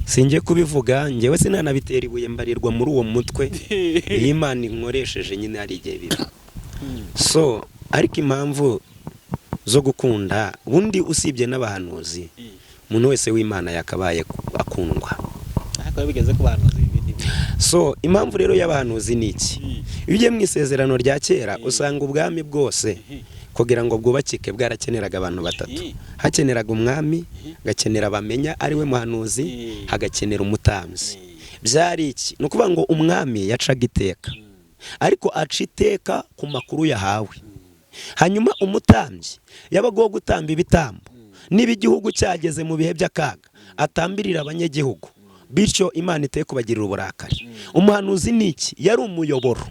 Singiye kubivuga, ngewe sinanabitera ibuye, mbarirwa muri uwo mutwe. Iyo Imana inkoresheje nyine hari igihe biba so. Ariko impamvu zo gukunda, ubundi usibye n'abahanuzi, umuntu wese w'Imana yakabaye akundwa. Ariko iyo bigeze ku bahanuzi, ibindi So impamvu rero y'abahanuzi ni iki? Iyo ugiye mu Isezerano rya Kera, usanga ubwami bwose kugira ngo bwubakike bwarakeneraga abantu batatu. Hakeneraga umwami, hagakenera abamenya ari we muhanuzi, hagakenera umutambyi. Byari iki? Ni ukuvuga ngo umwami yacaga iteka, ariko aca iteka ku makuru yahawe. Hanyuma umutambyi yabaga uwo gutamba ibitambo, niba igihugu cyageze mu bihe by'akaga, atambirira abanyagihugu, bityo Imana iteye kubagirira uburakari. Umuhanuzi ni iki? Yari umuyoboro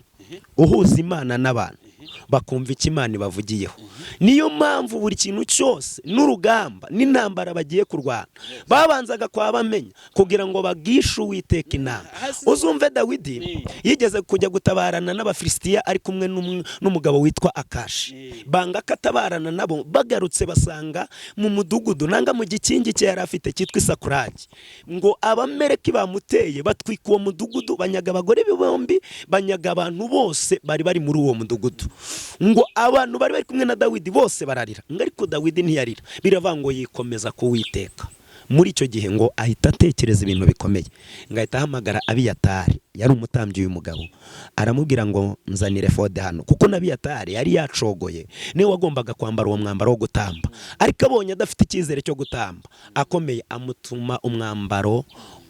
uhuza Imana n'abantu, bakumva icyo Imana ibavugiyeho. Niyo mpamvu buri kintu cyose n'urugamba n'intambara bagiye kurwana, babanzaga kwa bamenya kugira ngo bagishe Uwiteka inama. Uzumve Dawidi yigeze kujya gutabarana n'Abafilisitiya ari kumwe n'umugabo witwa Akashi, banga ko atabarana nabo. Bagarutse basanga mu mudugudu nanga mu gikingi cye yari afite cyitwa Isakuragi, ngo Abamereki bamuteye, batwika uwo mudugudu, banyaga abagore be bombi, banyaga abantu bose bari bari muri uwo mudugudu. Ngo abantu bari bari kumwe na Dawidi bose bararira, ngo ariko Dawidi ntiyarira. Biravuga ngo yikomeza kuwiteka. Muri icyo gihe ngo ahita atekereza ibintu bikomeye, ngo ahita ahamagara Abiyatari, yari umutambyi uyu mugabo, aramubwira ngo: "Nzanire efode hano", kuko n'Abiyatari yari yacogoye, niwe wagombaga kwambara uwo mwambaro wo gutamba. Ariko abonye adafite icyizere cyo gutamba akomeye, amutuma umwambaro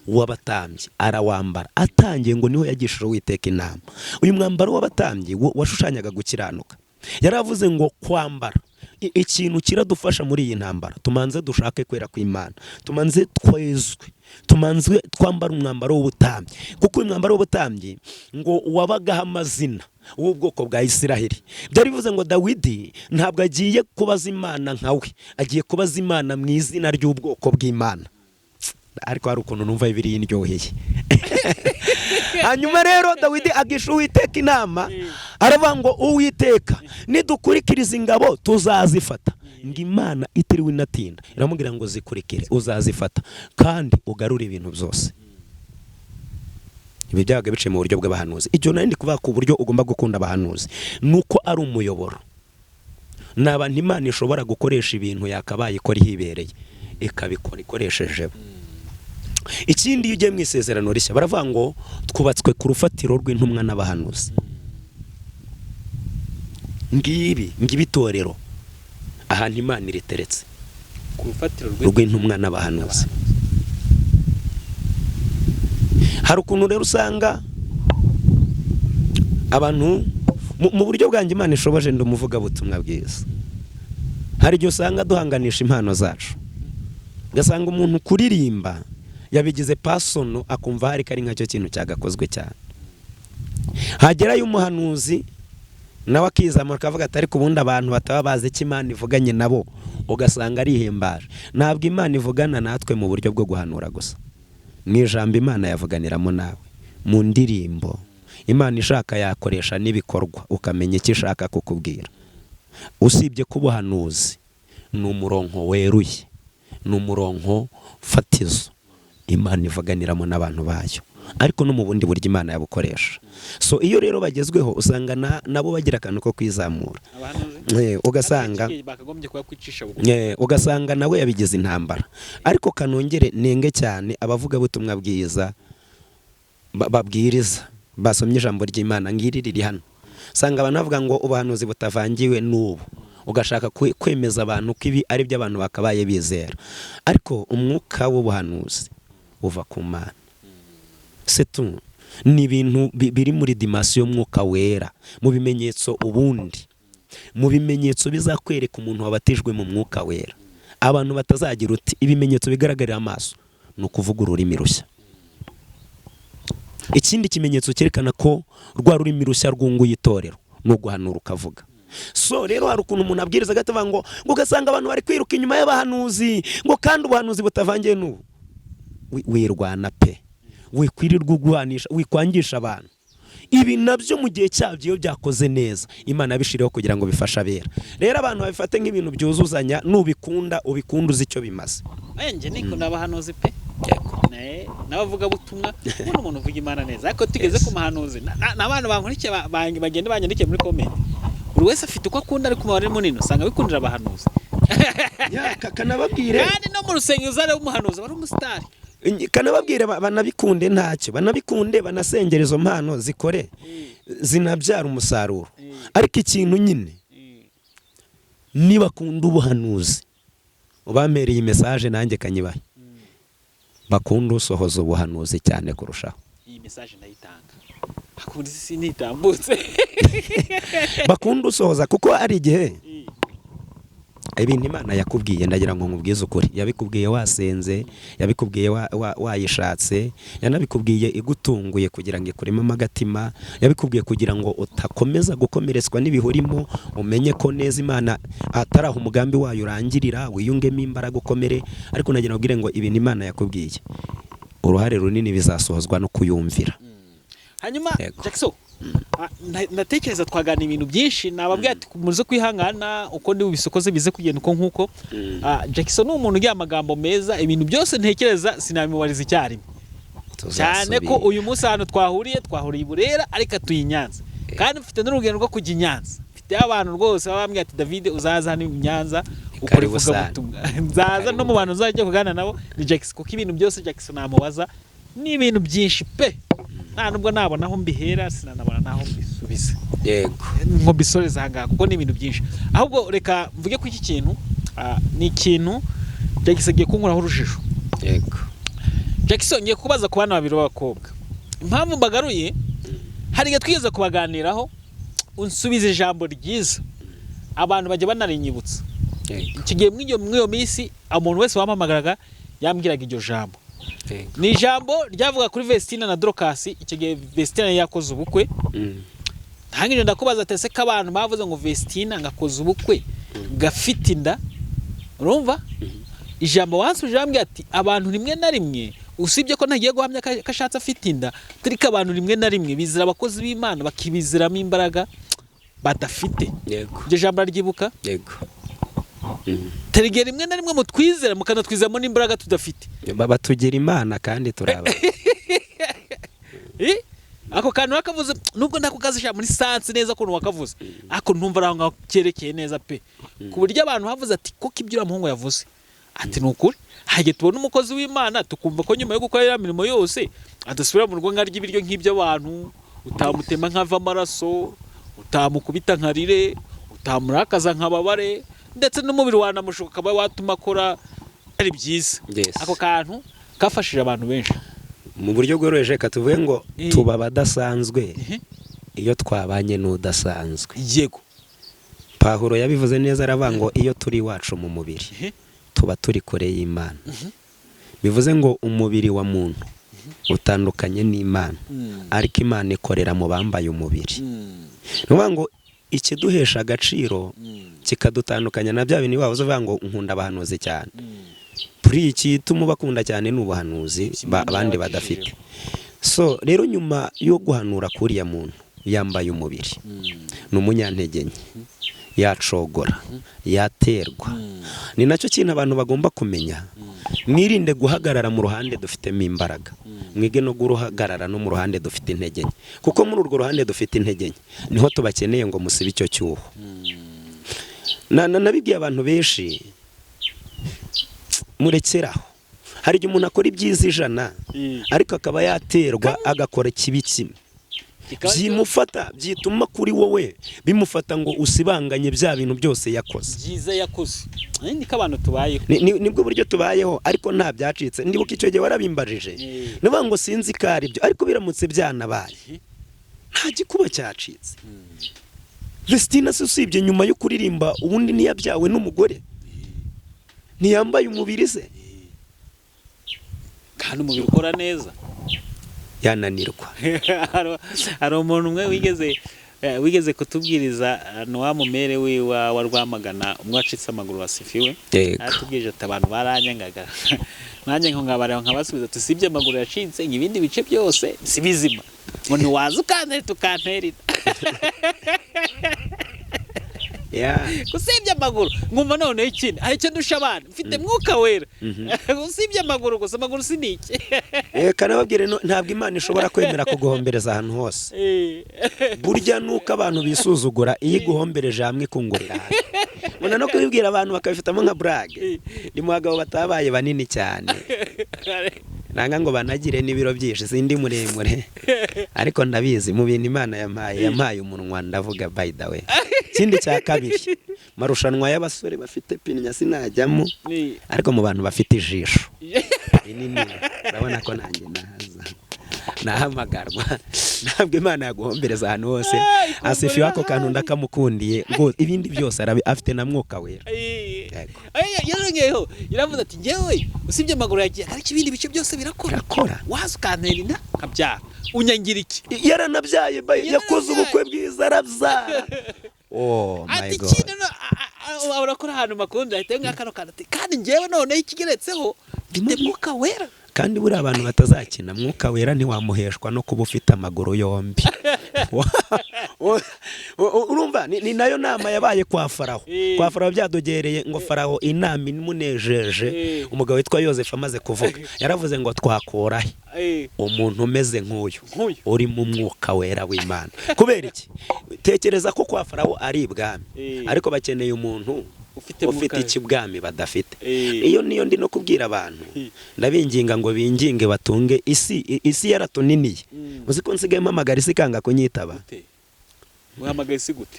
w'abatambyi, arawambara. Atangiye, ngo niho yagishije Uwiteka inama. Uyu mwambaro w'abatambyi washushanyaga gukiranuka. Yaravuze ngo kwambara ikintu kiradufasha muri iyi ntambara, tumanze dushake kwera kw'Imana, tumanze twezwe, tumanze twambara umwambaro w'ubutambyi, kuko uyu mwambaro w'ubutambyi ngo wabagaho amazina w'ubwoko bwa Isiraheli. Byari bivuze ngo Dawidi ntabwo agiye kubaza Imana nka we, agiye kubaza Imana mu izina ry'ubwoko bw'Imana. Ariko hari ukuntu numva Bibiliya indyoheye. Hanyuma rero Dawidi agisha Uwiteka inama, aravuga ngo: "Uwiteka, nidukurikiriza ingabo tuzazifata?" Ngo Imana itiriwe inatinda iramubwira ngo: "Zikurikire, uzazifata kandi ugarure ibintu byose." Ibi byabaga biciye mu buryo bw'abahanuzi. Icyo nari ndi kuvuga ku buryo ugomba gukunda abahanuzi ni uko ari umuyoboro, ni abantu Imana ishobora gukoresha ibintu yakabaye ikora ihibereye, ikabikora ikoresheje bo. Ikindi, iyo ugiye mu Isezerano Rishya, baravuga ngo twubatswe ku rufatiro rw'intumwa n'abahanuzi. Ngibi, ngibi itorero ahantu Imana iriteretse. Ku rufatiro rw'intumwa n'abahanuzi. Hari ukuntu rero usanga abantu mu buryo bwanjye Imana ishoboje, ndi umuvugabutumwa bwiza, hari igihe usanga duhanganisha impano zacu, ugasanga umuntu kuririmba yabigize personal, akumva hari ko ari nkacyo kintu cyagakozwe cyane. Hagerayo umuhanuzi nawe akizamura, akavuga ati: "Ariko ubundi abantu bataba bazi icyo Imana ivuganye nabo", ugasanga arihimbaje. Ntabwo Imana ivugana natwe mu buryo bwo guhanura gusa. Mu ijambo Imana yavuganiramo nawe, mu ndirimbo Imana ishaka yakoresha n'ibikorwa, ukamenya icyo ishaka kukubwira. Usibye ko ubuhanuzi ni umurongo weruye, ni umurongo fatizo Imana ivuganiramo n'abantu bayo, ariko no mu bundi buryo Imana yabukoresha. So iyo rero bagezweho, usanga nabo bagira akantu ko kwizamura. Abahanuzi. Ugasanga bakagombye kuba kwicisha bugufi. Ugasanga nawe yabigize intambara. Ariko kanongere nenge cyane abavugabutumwa bwiza babwiriza basomye ijambo ry'Imana, ngiri riri hano. Usanga abantu bavuga ngo ubuhanuzi butavangiwe n'ubu, ugashaka kwemeza abantu ko ibi ari byo abantu bakabaye bizera. Ariko umwuka w'ubuhanuzi uva ku Mana, setu ni ibintu biri muri dimension y'Umwuka Wera. Mu bimenyetso, ubundi mu bimenyetso bizakwereka umuntu wabatijwe mu Mwuka Wera, abantu batazagira uti ibimenyetso bigaragarira amaso, ni ukuvuga ururimi rushya. Ikindi kimenyetso cyerekana ko rwa rurimi rushya rwunguye itorero ni uguhanura ukavuga. So rero hari ukuntu umuntu abwiriza agatavuga ngo ugasanga abantu bari kwiruka inyuma y'abahanuzi, ngo kandi ubuhanuzi butavangiye n'ubu. Wirwana pe, wikwirirwa ugwanisha, wikwangisha abantu. Ibi nabyo mu gihe cyabyo iyo byakoze neza, Imana yabishiriyeho kugira ngo bifashe abera. Rero abantu babifate nk'ibintu byuzuzanya, nubikunda ubikunda uzi icyo bimaze. Njye nikunda abahanuzi pe. Yego. N'abavugabutumwa, ubona umuntu uvuga Imana neza, ariko tugeze ku muhanuzi, n'abantu bankurikiye bagenda banyandikiye muri comment, buri wese afite uko akunda, ariko umubare munini usanga bikundira abahanuzi. Ya, kanababwire. Kandi no mu rusengero uzareba umuhanuzi wari umusitari. Kanababwire, banabikunde, ntacyo, banabikunde, banasengera izo mpano zikore, zinabyara umusaruro. Ariko ikintu nyine, nibakunda ubuhanuzi, ubampereye message, nanjye kanyibahe, bakunda usohoza ubuhanuzi cyane kurushaho. Iyi message ndayitanga, akunda isi ntitambutse. Bakunda usohoza, kuko hari igihe ibintu Imana yakubwiye, ndagira ngo nkubwize ukuri, yabikubwiye wasenze, yabikubwiye wayishatse, yanabikubwiye igutunguye kugira ngo ikurememo agatima, yabikubwiye kugira ngo utakomeza gukomeretswa n'ibihurimo, umenye ko neza Imana atari aho umugambi wayo urangirira, wiyungemo imbaraga, ukomere. Ariko nagira ngo ubwire ngo ibintu Imana yakubwiye, uruhare runini bizasohozwa no kuyumvira. Hanyuma Yego. Jackson, ndatekereza twagana ibintu byinshi, nababwiye ati muze kwihangana uko ndi bubisokoze bize kugenda uko nkuko. Jackson ni umuntu ugira amagambo meza, ibintu byose ntekereza sinabimubariza icyarimwe, cyane ko Tuzasubira. uyu munsi ahantu twahuriye, twahuriye i Burera, ariko atuye i Nyanza, kandi mfite n'urugendo rwo kujya i Nyanza. Mfite abantu rwose baba bambwiye ati: "David, uzaza hano i Nyanza ukora Karibu sana. ivugabutumwa." Nzaza no mu bantu nzajya kuganira nabo ni Jackson, kuko ibintu byose Jackson namubaza ni ibintu byinshi pe, nta nubwo nabona aho mbihera, sinanabona n'aho mbisubiza ngo mbisoreze aha ngaha, kuko ni ibintu byinshi. Ahubwo reka mvuge ko iki kintu, ni ikintu Jackson agiye kunkuraho urujijo. Jackson, ngiye kubaza ku bana babiri b'abakobwa. Impamvu mbagaruye, hari igihe twigeze kubaganiraho, unsubiza ijambo ryiza, abantu bajya banarinyibutsa. Icyo gihe muri iyo minsi, umuntu wese wampamagaraga yambwiraga iryo jambo. Ni ijambo ryavuga kuri Vestina na Dorcas. Icyo gihe Vestina yari yakoze ubukwe. Ntangije ndakubaza ati: "Ese ko abantu bavuze ngo Vestina ngakoze ubukwe gafite inda?" Urumva ijambo wansubije, wambwiye ati: "Abantu rimwe na rimwe, usibye ko ntagiye guhamya ko ashatse afite inda, ariko abantu rimwe na rimwe bizira abakozi b'Imana, bakibiziramo imbaraga badafite." Iryo jambo araryibuka? Yego. Terege rimwe na rimwe mutwizera, mukanatwizeramo n'imbaraga tudafite. Batugira Imana kandi turaba. Eh? Ako kantu wakavuze, nubwo ndakukazisha muri sansi neza ukuntu wakavuze, ariko ntumva ari aho ngaho cyerekeye neza pe, ku buryo abantu bavuze ati: "Koko ibyo uriya muhungu yavuze," ati, "ni ukuri." Hajye tubona umukozi w'Imana, tukumva ko nyuma yo gukora iriya mirimo yose adasubira mu rugo nkarya ibiryo nk'iby'abantu, utamutema nkava amaraso, utamukubita nkarire, utamurakaza nkababare, ndetse n'umubiri wanamushuka ukaba watuma akora ari byiza. Ako kantu kafashije abantu benshi. Mu buryo bworoheje, reka tuvuge ngo tuba abadasanzwe iyo twabanye n'udasanzwe. Pahuro yabivuze neza, aravuga ngo iyo turi iwacu mu mubiri, tuba turi kure y'Imana. Bivuze ngo umubiri wa muntu utandukanye n'Imana, ariko Imana ikorera mu bambaye umubiri. Ni ukuvuga ngo ikiduhesha agaciro, kikadutandukanya na bya bintu wabuze uvuga ngo nkunda abahanuzi cyane, kuri iki ituma ubakunda cyane ni ubuhanuzi abandi badafite. So rero, nyuma yo guhanura k'uriya muntu yambaye umubiri, ni umunyantege nke, yacogora, yaterwa. Ni nacyo kintu abantu bagomba kumenya: mwirinde guhagarara mu ruhande dufitemo imbaraga, mwige no guhagarara no mu ruhande dufite intege nke, kuko muri urwo ruhande dufite intege nke niho tubakeneye ngo musibe icyo cyuho. Nabibwiye abantu benshi, murekeraho. Hari igihe umuntu akora ibyiza 100, ariko akaba yaterwa agakora ikibi kimwe, byimufata, byituma kuri wowe bimufata ngo usibanganye bya bintu byose yakoze. Byiza yakoze. Niko abantu tubayeho. Nibwo buryo tubayeho, ariko nta byacitse. Ndibuka icyo gihe warabimbajije, niba ngo sinzi ko ari byo, ariko biramutse byanabaye nta gikuba cyacitse. Vestina se, usibye nyuma yo kuririmba, ubundi ntiyabyawe n'umugore? Ntiyambaye umubiri se? Kandi umubiri ukora neza. Yananirwa. Hari umuntu umwe wigeze kutubwiriza, ni wa mumere wa Rwamagana, umwe wacitse amaguru wasifiwe. Aratubwirije ati: "Abantu baranyangaga, nanjye nkabareba nkabasubiza, tusibye amaguru yacitse, ngo ibindi bice byose si bizima, ngo ntiwaza ukantera tukantera inda." Yeah. Usibye amaguru, nkumva noneho ikindi hari icyo ndusha abana, mfite Mwuka Wera. Usibye amaguru gusa, amaguru si ni iki? Reka nababwire, ntabwo Imana ishobora kwemera kuguhombereza ahantu hose. Burya nuko abantu bisuzugura, iyo iguhombereje hamwe ikungurira hamwe. Mbona no kubibwira abantu bakabifitamo nka burage. Ni mu bagabo batabaye banini cyane, nanga ngo banagire n'ibiro byinshi, sindi muremure, ariko ndabizi mu bintu Imana yampaye, yampaye umunwa ndavuga. By the way, ikindi cya kabiri, marushanwa y'abasore bafite pinya sinajyamo, ariko mu bantu bafite ijisho rinini urabona ko nanjye naza nahamagarwa. Ntabwo Imana yaguhombereza ahantu hose. Asifiwe. Ako kantu ndakamukundiye rwose, ibindi byose afite na Mwuka Wera. Yego. Yarongeyeho, yaravuze ati: "Njyewe usibye amaguru yagiye, ariko ibindi bice byose birakora." Birakora. Waza ukantera inda nkabyara, unyangira iki? Yaranabyaye, yakoze ubukwe bwiza, arabyara. Oh my Ati God. Ikindi no urakora ahantu makunda ahita nka kano kantu, ati: "Kandi njyewe noneho ikigeretseho, mfite Mwuka Wera." Kandi buriya abantu batazakina, Mwuka Wera ntiwamuheshwa no kuba ufite amaguru yombi. Urumva ni nayo nama yabaye kwa Farawo. Kwa Farawo byadogereye ngo Farawo inama imunejeje. Umugabo witwa Yosefu amaze kuvuga, yaravuze ngo: "Twakura he umuntu umeze nk'uyu Nk'uyu. uri mu Mwuka Wera w'Imana?" Kubera iki? Tekereza ko kwa Farawo ari ibwami, ariko bakeneye umuntu ufite ufite Mwuka. ikibwami badafite. Iyo niyo ndi no kubwira abantu, ndabinginga ngo binginge batunge isi. Isi yaratuniniye. Uzi ko nsigaye mpamagara isi ikanga kunyitaba? Gute? Uhamagaye isi gute?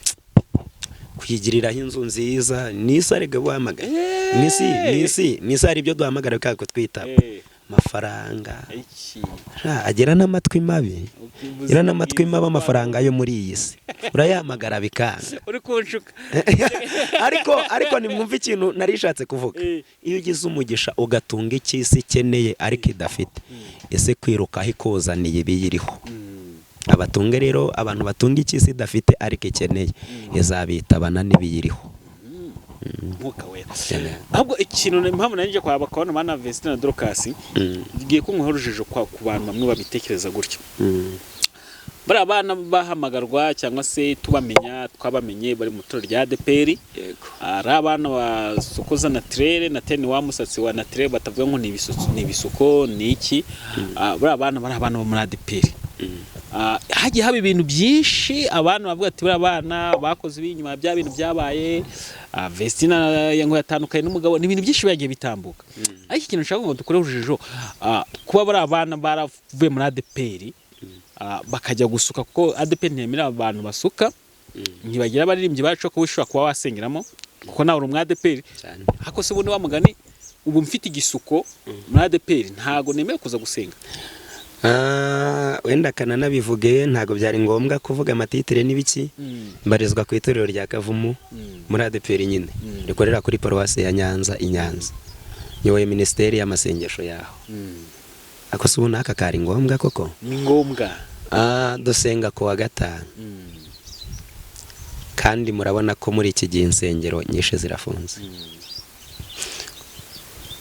Kuyigiriraho inzu nziza ni isi, arega buhamagaye n'isi, n'isi, n'isi. Hari ibyo duhamagara bikanga kutwitaba, amafaranga. Iki? Ha, agira n'amatwi mabi, agira n'amatwi mabi. Amafaranga yo muri iyi si urayahamagara bikanga. Uri kunshuka. Ariko nimwumve ikintu nari nishatse kuvuga. Iyo ugize umugisha ugatunga icyo isi ikeneye ariko idafite, ese kwirukaho ikuzaniye ibiyiriho? Abatunge rero, abantu batunga icyo isi idafite ariko ikeneye, izabitabana n'ibiyiriho. Mwuka Wera. Amen. Ahubwo ikintu, impamvu nari nje kwa bakabona mana Vestine na Dorcas, ngiye kunywaho urujijo ku bantu bamwe babitekereza gutyo. Bariya bana bahamagarwa cyangwa se tubamenya, twabamenye bari mu itorero rya ADEPR. Yego. Ari abana basokoza naturelle na teni, wa musatsi wa naturelle, batavuga ngo ni ibisuko, ni ibisuko, ni iki. Bariya bana bari abana bo muri ADEPR. Hagiye haba ibintu byinshi, abantu bavuga ati: "Bariya bana bakoze ibi nyuma bya bintu byabaye." Vestina ngo yatandukanye n'umugabo, ni ibintu byinshi byagiye bitambuka. Ariko ikintu nshaka ngo dukore urujijo, kuba bariya bana baravuye muri ADEPR, bakajya gusuka, kuko ADEPR ntiyemera abantu basuka, ntibagira abaririmbyi bacu ko ushobora kuba wasengeramo, kuko nawe uri umu ADEPR. Cyane. Ariko se ubundi wa mugani, ubu mfite igisuko muri ADEPR, ntago nemewe kuza gusenga? Wenda kananabivuge, ntabwo byari ngombwa kuvuga amatitire n'ibiki. Mbarizwa ku itorero rya Kavumu muri ADEPR nyine, rikorera kuri paruwasi ya Nyanza i Nyanza. Nyoboye minisiteri y'amasengesho yaho. Ako se ubu n'aka kari ngombwa koko? Ni ngombwa. Dusenga ku wa gatanu, kandi murabona ko muri iki gihe insengero nyinshi zirafunze.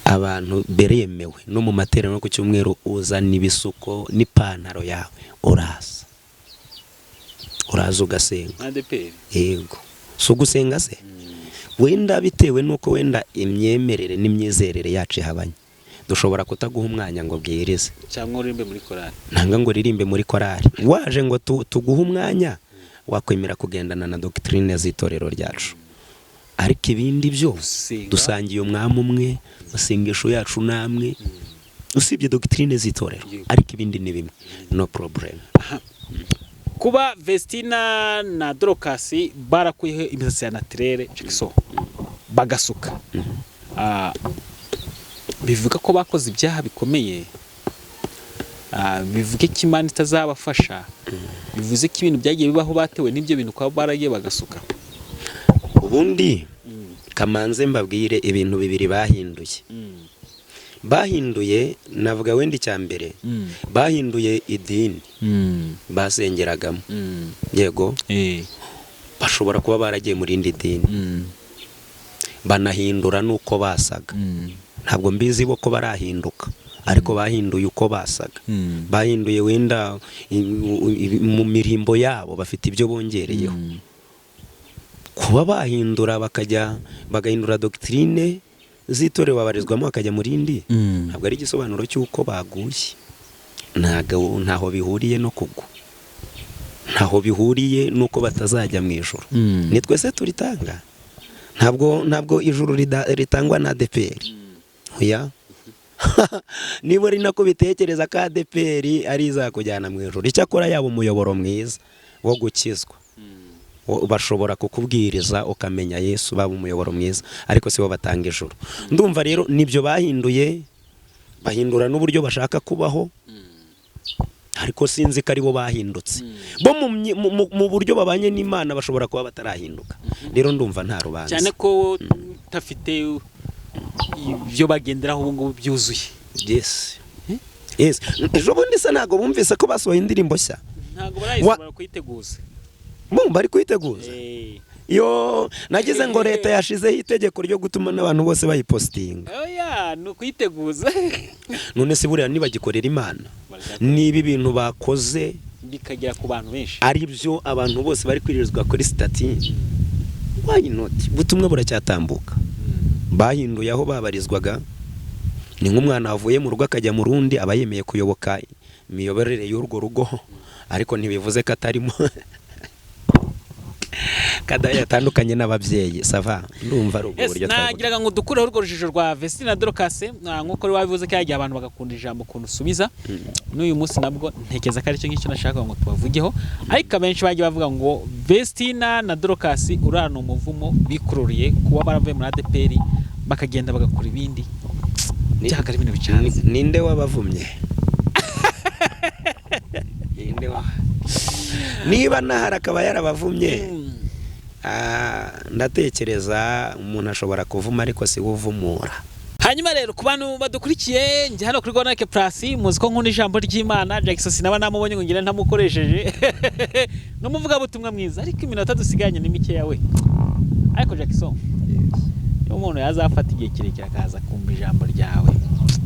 Abantu beremewe no mu materaniro ku cyumweru, uzana ibisuko n'ipantaro yawe, uraza, uraza ugasenga. ADEPR? Yego, si ugusenga se? Wenda bitewe n'uko wenda imyemerere n'imyizerere yacu ihabanye, dushobora kutaguha umwanya ngo bwirize cyangwa uririmbe muri korali. Nanga ngo uririmbe muri korali. Waje ngo tuguhe umwanya, wakwemera kugendana na doctrine z'itorero ryacu, ariko ibindi byose Gusenga. dusangiye umwami umwe, amasengesho yacu namwe, usibye doctrine z'itorero, Yego. ariko ibindi ni bimwe, no problem. Kuba Vestina na Dorcas barakuyeho imisatsi ya naturelle Jackson bagasuka, bivuga ko bakoze ibyaha bikomeye? Bivuge ko Imana itazabafasha? Bivuze ko ibintu byagiye bibaho batewe n'ibyo bintu kuba baragiye bagasuka? Ubundi kamanze mbabwire ibintu bibiri bahinduye. Bahinduye, navuga wenda icya mbere, bahinduye idini basengeragamo. Yego, bashobora kuba baragiye mu rindi dini, banahindura n'uko basaga. Ntabwo mbizi bo ko barahinduka, ariko bahinduye uko basaga, bahinduye wenda mu mirimbo yabo, bafite ibyo bongereyeho. Kuba bahindura, bakajya bagahindura doctrine z'itorero babarizwamo, bakajya mu rindi, ntabwo ari igisobanuro cy'uko baguye. Ntabwo, ntaho bihuriye no kugwa, ntaho bihuriye n'uko batazajya mu ijuru. Ni twese turitanga. Ntabwo ijuru ritangwa na ADEPR. Oya, niba ari nako bitekereza ko ADEPR ari izakujyana mu ijuru, icyakora yaba umuyoboro mwiza wo gukizwa. Bashobora kukubwiriza ukamenya Yesu, baba umuyoboro mwiza, ariko si bo batanga ijuru. Ndumva rero nibyo bahinduye, bahindura n'uburyo bashaka kubaho, ariko sinzi ko aribo bahindutse. Bo mu buryo babanye n'Imana bashobora kuba batarahinduka. Rero ndumva nta rubanza. Cyane ko udafite ibyo bagenderaho ubu ngubu byuzuye. Yes, ejo bundi se ntabwo bumvise ko basohoye indirimbo nshya? Ntabwo barayisaba kuyiteguza. Bumva bari kuyiteguza. Yo, nagize ngo leta yashizeho itegeko ryo gutuma n'abantu bose bayipositinga. Oya, ni ukuyiteguza. None se buriya nibagikorera Imana, niba ibintu bakoze bikagera ku bantu benshi, ari byo abantu bose bari kwirirwa kuri status, why not? Ubutumwa buracyatambuka. Bahinduye aho babarizwaga, ni nk'umwana wavuye mu rugo akajya mu rundi, aba yemeye kuyoboka imiyoborere y'urwo rugo, ariko ntibivuze ko atarimo kada yatandukanye n'ababyeyi. Ça va, ndumva ari ubwo Yes, buryo twavuga. Nagiraga ngo dukureho urwo rujijo rwa Vestine na Dorcas, nk'uko wari wabivuze ko yagiye abantu bagakunda ijambo ukuntu usubiza. N'uyu munsi nabwo ntekereza ko aricyo ngicyo nashakaga ngo tubavugeho, ariko abenshi bagiye bavuga ngo Vestina na Dorcas uriya ni umuvumo bikururiye kuba baravuye muri ADEPR bakagenda bagakora ibindi byaga ari ibintu bicanze. Ninde wabavumye? Ninde wa niba nahari akaba yarabavumye? Ndatekereza umuntu ashobora kuvuma, ariko si we uvumura. Hanyuma rero, ku bantu badukurikiye, njye hano kuri Gonake Plus, muzi ko nkunda ijambo ry'Imana. Jackson sinaba namubonye ngo ngire ntamukoresheje n'umuvugabutumwa mwiza, ariko iminota dusigaranye ni mikeya we. Ariko Jackson, iyo umuntu yazafata igihe kirekire akaza kumva ijambo ryawe,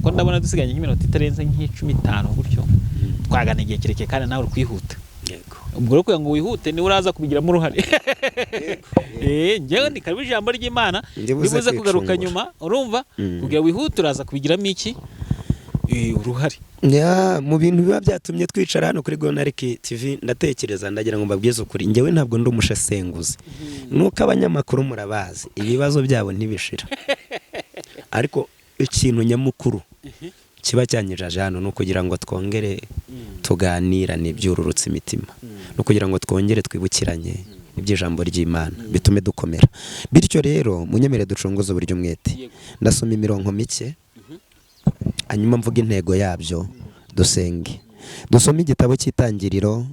ko ndabona dusigaranye nk'iminota itarenze nk'icumi, itanu gutyo, twagana igihe kirekire kandi nawe uri kwihuta. Yego. Ubwo rero kugira ngo wihute, niwe uraza kubigiramo uruhare. Njyewe ni karibu ijambo ry'Imana. Ndibuze ndibuze kugaruka kwicungura. nyuma, urumva? Kugira wihute, uraza kubigiramo iki? Uruhare. Ya, mu bintu biba byatumye twicara hano kuri Gonariki TV, ndatekereza, ndagira ngo mbabwize ukuri, njyewe ntabwo ndi umushesenguzi. Nuko abanyamakuru murabazi, ibibazo byabo ntibishira, ariko ikintu nyamukuru kiba cyanyijaje hano ni ukugira ngo twongere tuganirane ibyururutse imitima, no kugira ngo twongere twibukiranye iby'ijambo ry'Imana bitume dukomera. Bityo rero munyemere ducunguze uburyo umwete. Ndasoma imirongo mike, hanyuma mvuga intego yabyo, dusenge. Dusome igitabo cy'Itangiriro,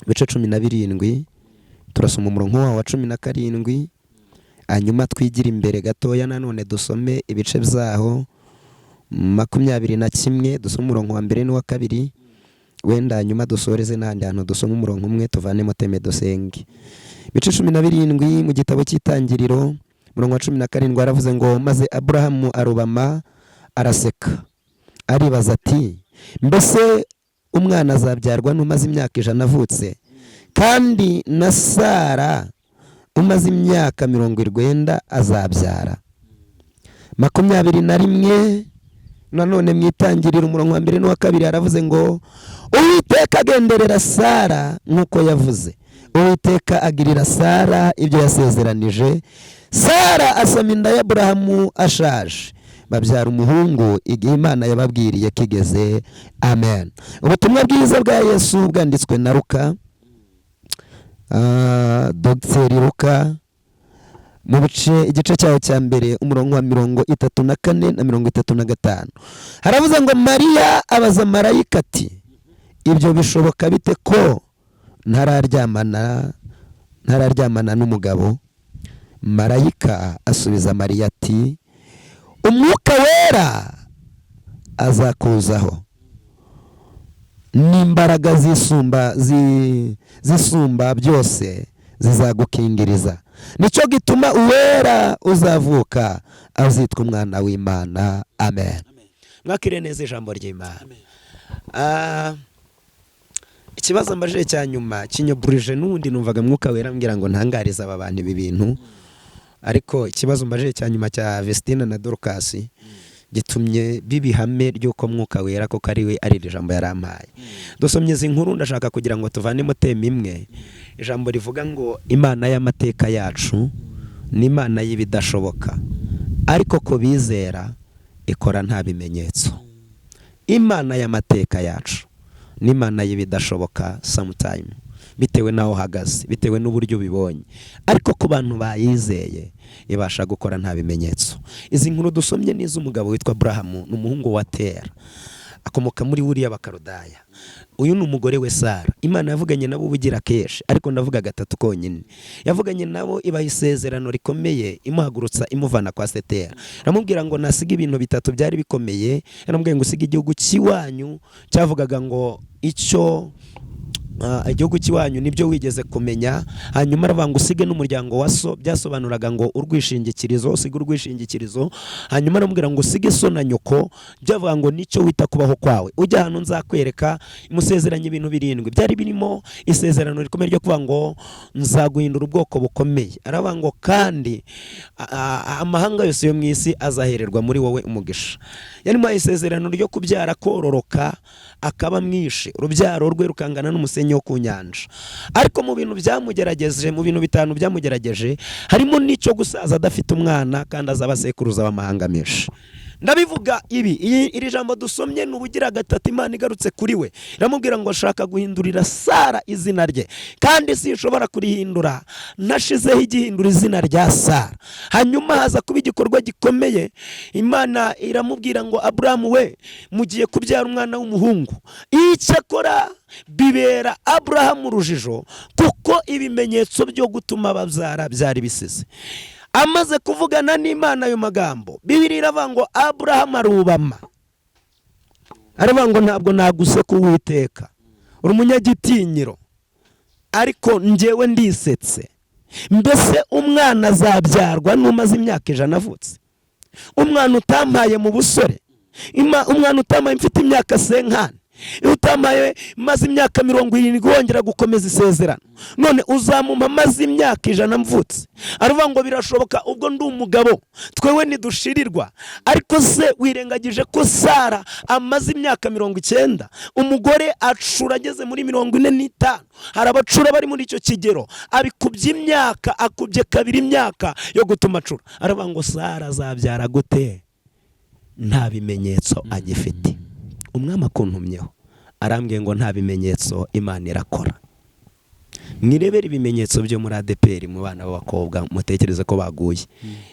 ibice 17, turasoma umurongo wawo wa 17, hanyuma twigire imbere gatoya nanone dusome ibice byaho 21, dusome umurongo wa mbere n'uwa kabiri wenda, hanyuma dusoreze n'ahandi hantu dusome umurongo umwe, tuvanemo thème, dusenge. Ibice 17 mu gitabo cy'Itangiriro, umurongo wa 17, aravuze ngo: "Maze Aburahamu arubama, araseka, aribaza ati: 'Mbese umwana azabyarwa n'umaze imyaka 100 avutse, kandi na Sara umaze imyaka 90 azabyara?'" 21 nanone mu Itangiriro, umurongo wa mbere n'uwa kabiri, aravuze ngo: "Uwiteka agenderera Sara nk'uko yavuze, Uwiteka agirira Sara ibyo yasezeranije. Sara asama inda ya Aburahamu ashaje, babyara umuhungu igihe Imana yababwiriye kigeze." Amen. Ubutumwa bwiza bwa Yesu bwanditswe na Luka, Dogiteri Luka, mu bice, igice cyayo cya mbere, umurongo wa 34 na 35, haravuze ngo: "Mariya abaza marayika ati: 'Ibyo bishoboka bite ko ntararyamana n'umugabo?' Marayika asubiza Mariya ati: 'Umwuka Wera azakuzaho, n'imbaraga zisumba byose zizagukingiriza. Nicyo gituma uwera uzavuka azitwa Umwana w'Imana.' Amen." Mwakire neza ijambo ry'Imana. Ikibazo mbajije cya nyuma kinyoburije n'ubundi numvaga Mwuka Wera ambwira ngo ntangarize aba bantu ibi bintu, ariko ikibazo mbajije cya nyuma cya Vestina na Dorcas gitumye biba ihame ry'uko Mwuka Wera koko ari we, ari iri jambo yarampaye. Dusomye izi nkuru, ndashaka kugira ngo tuvanemo thème imwe, ijambo rivuga ngo Imana y'amateka yacu ni Imana y'ibidashoboka, ariko ku bizera ikora nta bimenyetso. Imana y'amateka yacu ni Imana y'ibidashoboka sometime, bitewe n'aho uhagaze, bitewe n'uburyo ubibonye, ariko ku bantu bayizeye ibasha gukora nta bimenyetso. Izi nkuru dusomye ni iz'umugabo witwa Aburahamu, ni umuhungu wa Tera, akomoka muri buriya Bakarudaya. Uyu ni umugore we Sara. Imana yavuganye nabo ubugira kenshi, ariko ndavuga gatatu konyine. Yavuganye nabo ibaha isezerano rikomeye, imuhagurutsa imuvana kwa se Tera, iramubwira ngo nasiga ibintu bitatu byari bikomeye. Yaramubwiye ngo usige igihugu cy'iwanyu, cyavugaga ngo icyo igihugu cy'iwanyu nibyo wigeze kumenya. Hanyuma aravuga ngo usige n'umuryango wa so, byasobanuraga ngo urwishingikirizo, usige urwishingikirizo. Hanyuma aramubwira ngo usige so na nyoko, byavuga ngo nicyo wita kubaho kwawe, ujya ahantu nzakwereka. Imusezeranya ibintu birindwi byari birimo isezerano rikomeye ryo kuvuga ngo nzaguhindura ubwoko bukomeye. Aravuga ngo kandi amahanga yose yo mu isi azahererwa muri wowe umugisha. Yarimo isezerano ryo kubyara, kororoka, akaba mwinshi, urubyaro rwe rukangana n'umusenyi wo ku nyanja. Ariko mu bintu byamugerageje, mu bintu bitanu byamugerageje, harimo n'icyo gusaza adafite umwana kandi azaba sekuruza w'amahanga menshi. Ndabivuga ibi, iri jambo dusomye ni ubugira gatatu Imana igarutse kuri we, iramubwira ngo ashaka guhindurira Sara izina rye, kandi sinshobora kurihindura ntashizeho igihindura izina rya Sara. Hanyuma haza kuba igikorwa gikomeye, Imana iramubwira ngo Aburahamu we, mugiye kubyara umwana w'umuhungu. Icyakora bibera Aburahamu urujijo, kuko ibimenyetso byo gutuma babyara byari bisize. Amaze kuvugana n'Imana ayo magambo, Bibiri iravuga ngo Aburahamu arubama, aravuga ngo ntabwo naguseka Uwiteka, uri umunyagitinyiro, ariko njyewe ndisetse. Mbese umwana azabyarwa n'umaze imyaka 100 avutse? Umwana utampaye mu busore, umwana utampaye mfite imyaka 50, utampaye maze imyaka 70 wongera gukomeza isezerano, none uzamumpa maze imyaka 100 mvutse? Aravuga ngo birashoboka ubwo ndi umugabo, twewe ntidushirirwa. Ariko se wirengagije ko Sara amaze imyaka 90? Umugore acura ageze muri 45, hari abacura bari muri icyo kigero. Abikubye imyaka, akubye kabiri imyaka yo gutuma acura. Aravuga ngo Sara azabyara gute nta bimenyetso agifite? Umwami akuntumyeho arambwiye ngo nta bimenyetso Imana irakora. Mwirebere ibimenyetso byo muri ADEPR mu bana b'abakobwa, mutekereze ko baguye,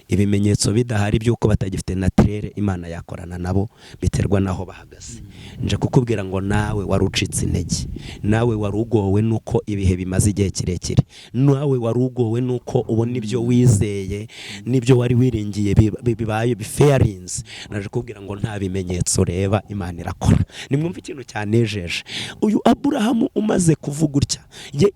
ibimenyetso bidahari by'uko batagifite naturelle, Imana yakorana nabo, biterwa n'aho bahagaze. Nje kukubwira ngo nawe wari ucitse intege, nawe wari ugowe n'uko ibihe bimaze igihe kirekire, nawe wari ugowe n'uko ubona ibyo wizeye n'ibyo wari wiringiye bibaye bifailinze, naje kukubwira ngo nta bimenyetso reba, Imana irakora. Nimwumve ikintu cyanejeje. Uyu Aburahamu umaze kuvuga utya,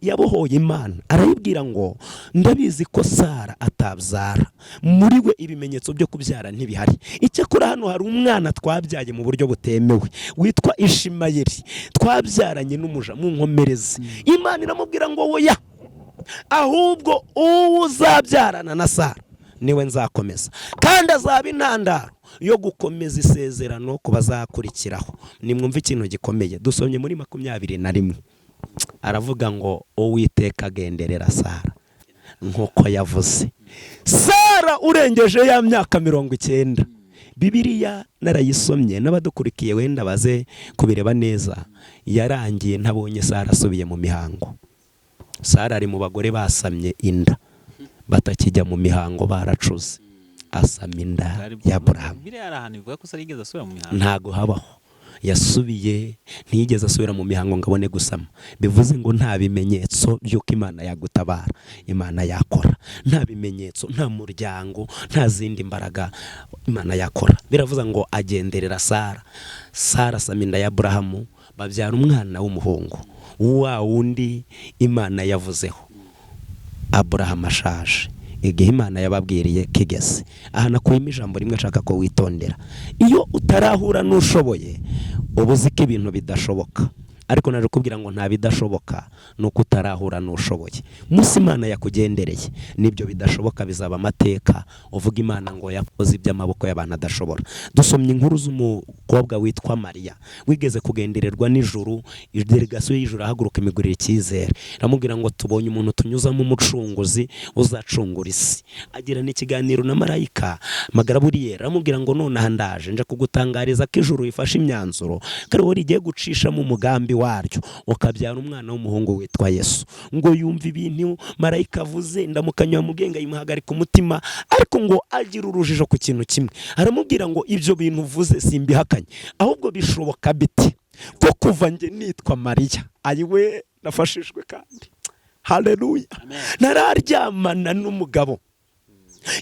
yabohoye Imana, arayibwira ngo ndabizi ko Sara atabyara, muri we ibimenyetso byo kubyara ntibihari. Icyakora hano hari umwana twabyaye mu buryo butemewe witwa Ishimayeli, twabyaranye n'umuja, mu nkomerezi. Imana iramubwira ngo woya, ahubwo uwo uzabyarana na Sara niwe nzakomeza, kandi azaba intandaro yo gukomeza isezerano ku bazakurikiraho. Nimwumve ikintu gikomeye dusomye muri 21, aravuga ngo Uwiteka agenderera Sara nk'uko yavuze. Sara urengeje ya myaka 90, Bibiliya narayisomye, n'abadukurikiye wenda baze kubireba neza, yarangiye ntabonye Sara asubiye mu mihango. Sara ari mu bagore basamye inda batakijya mu mihango, baracuze, asama inda ya Aburahamu. Biriya hari ahantu bivuga ko Sara yigeze asubira mu mihango? Ntago habaho. Yasubiye, ntiyigeze asubira mu mihango ngo abone gusama. Bivuze ngo nta bimenyetso by'uko Imana yagutabara, Imana yakora nta bimenyetso, nta muryango, nta zindi mbaraga, Imana yakora. Biravuze ngo agenderera Sara, Sara asama inda ya Aburahamu, babyara umwana w'umuhungu wa wundi Imana yavuzeho. Aburahamu ashaje, igihe Imana yababwiriye kigeze. Aha nakuyemo ijambo rimwe nshaka ko witondera. Iyo utarahura n'ushoboye, uba uzi ko ibintu bidashoboka. Ariko naje kubwira ngo nta bidashoboka, nuko utarahura n'ushoboye. Musi Imana yakugendereye, nibyo bidashoboka bizaba amateka, uvuga Imana ngo yakoze iby'amaboko y'abantu adashobora. Dusomye inkuru z'umukobwa witwa Mariya wigeze kugendererwa n'ijuru, delegasiyo y'ijuru ahaguruka imigurira icyizere, iramubwira ngo tubonye umuntu tunyuzamo umucunguzi uzacungura isi. Agirana ikiganiro na marayika Magaraburiyeri, aramubwira ngo nonaha ndaje nje kugutangariza ko ijuru rifashe imyanzuro, ko ari wowe rigiye gucishamo umugambi waryo ukabyara umwana w'umuhungu witwa Yesu. Ngo yumva ibintu marayika avuze, ndamukanywa mu bwenge ayimuhagarika umutima, ariko ngo agira urujijo ku kintu kimwe. Aramubwira ngo ibyo bintu uvuze simbihakanye, ahubwo bishoboka biti ko kuva njye nitwa Mariya, ayiwe nafashijwe kandi haleluya, ntararyamana n'umugabo.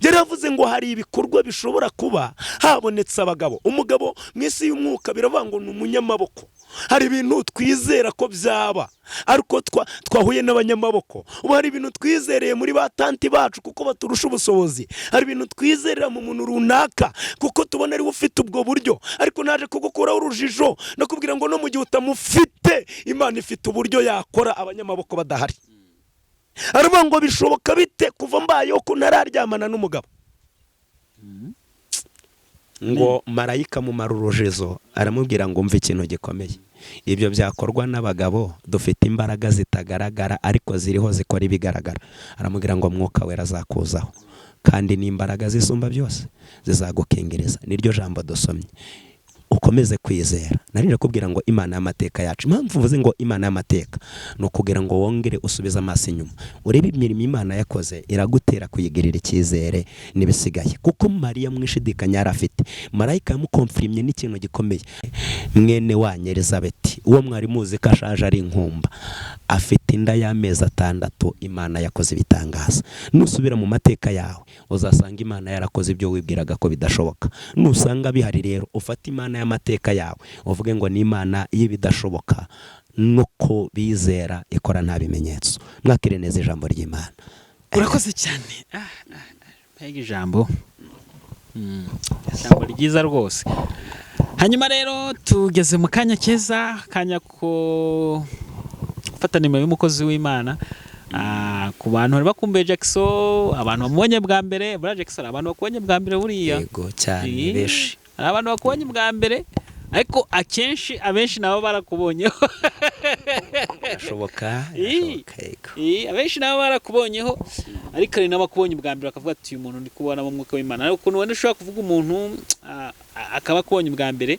Yaravuze ngo hari ibikorwa bishobora kuba habonetse abagabo. Umugabo mu isi y'umwuka biravuga ngo ni umunyamaboko. Hari ibintu twizera ko byaba ariko twahuye n'abanyamaboko. Ubu hari ibintu twizereye muri ba tanti bacu kuko baturusha ubushobozi. Hari ibintu twizerera mu muntu runaka kuko tubona ariwe ufite ubwo buryo. Ariko naje kugukuraho urujijo no kubwira ngo no mu gihe utamufite, Imana ifite uburyo yakora abanyamaboko badahari. Aravuga ngo bishoboka bite kuva mbayeho ko ntararyamana n'umugabo? Ngo marayika mumara urujijo, aramubwira ngo umve ikintu gikomeye, ibyo byakorwa n'abagabo, dufite imbaraga zitagaragara ariko ziriho zikora ibigaragara. Aramubwira ngo Mwuka Wera azakuzaho, kandi n'imbaraga zisumba byose zizagukingereza. Niryo jambo dusomye, ukomeze kwizera. Nari kubwira ngo Imana y'amateka yacu, impamvu uvuze ngo Imana y'amateka ni ukugira ngo wongere usubize amaso inyuma urebe imirimo Imana yakoze, iragutera kuyigirira icyizere n'ibisigaye. Kuko Mariya mwishidikanya yari afite, marayika yamukomfirimye n'ikintu gikomeye: mwene wanyu Elizabeth, uwo mwari muzi ko ashaje ari inkumba, afite inda y'amezi 6. Imana yakoze ibitangaza. Nusubira mu mateka yawe uzasanga Imana yarakoze ibyo wibwiraga ko bidashoboka. Nusanga bihari rero, ufate Imana y'amateka yawe uvuge ngo ni Imana y'ibidashoboka, nuko bizera ikora nta bimenyetso. Mwakire neza ijambo ry'Imana. Urakoze cyane. Mbega ijambo, ijambo ryiza rwose. Hanyuma rero tugeze mu kanya keza, kanya ko gufata nimero y'umukozi w'Imana. Ku bantu bari bakumbuye Jackson, abantu bamubonye bwa mbere, buriya Jackson abantu bakubonye bwa mbere buriya. Yego cyane, benshi. Hari abantu bakubonye bwa mbere, ariko akenshi abenshi nabo barakubonyeho. Birashoboka, yego. Abenshi nabo barakubonyeho, ariko hari n'abakubonye ubwa mbere bakavuga ati uyu muntu ndi kubona mu mwuka w'Imana. Ariko ukuntu wenda ushobora kuvuga umuntu akaba akubonye ubwa mbere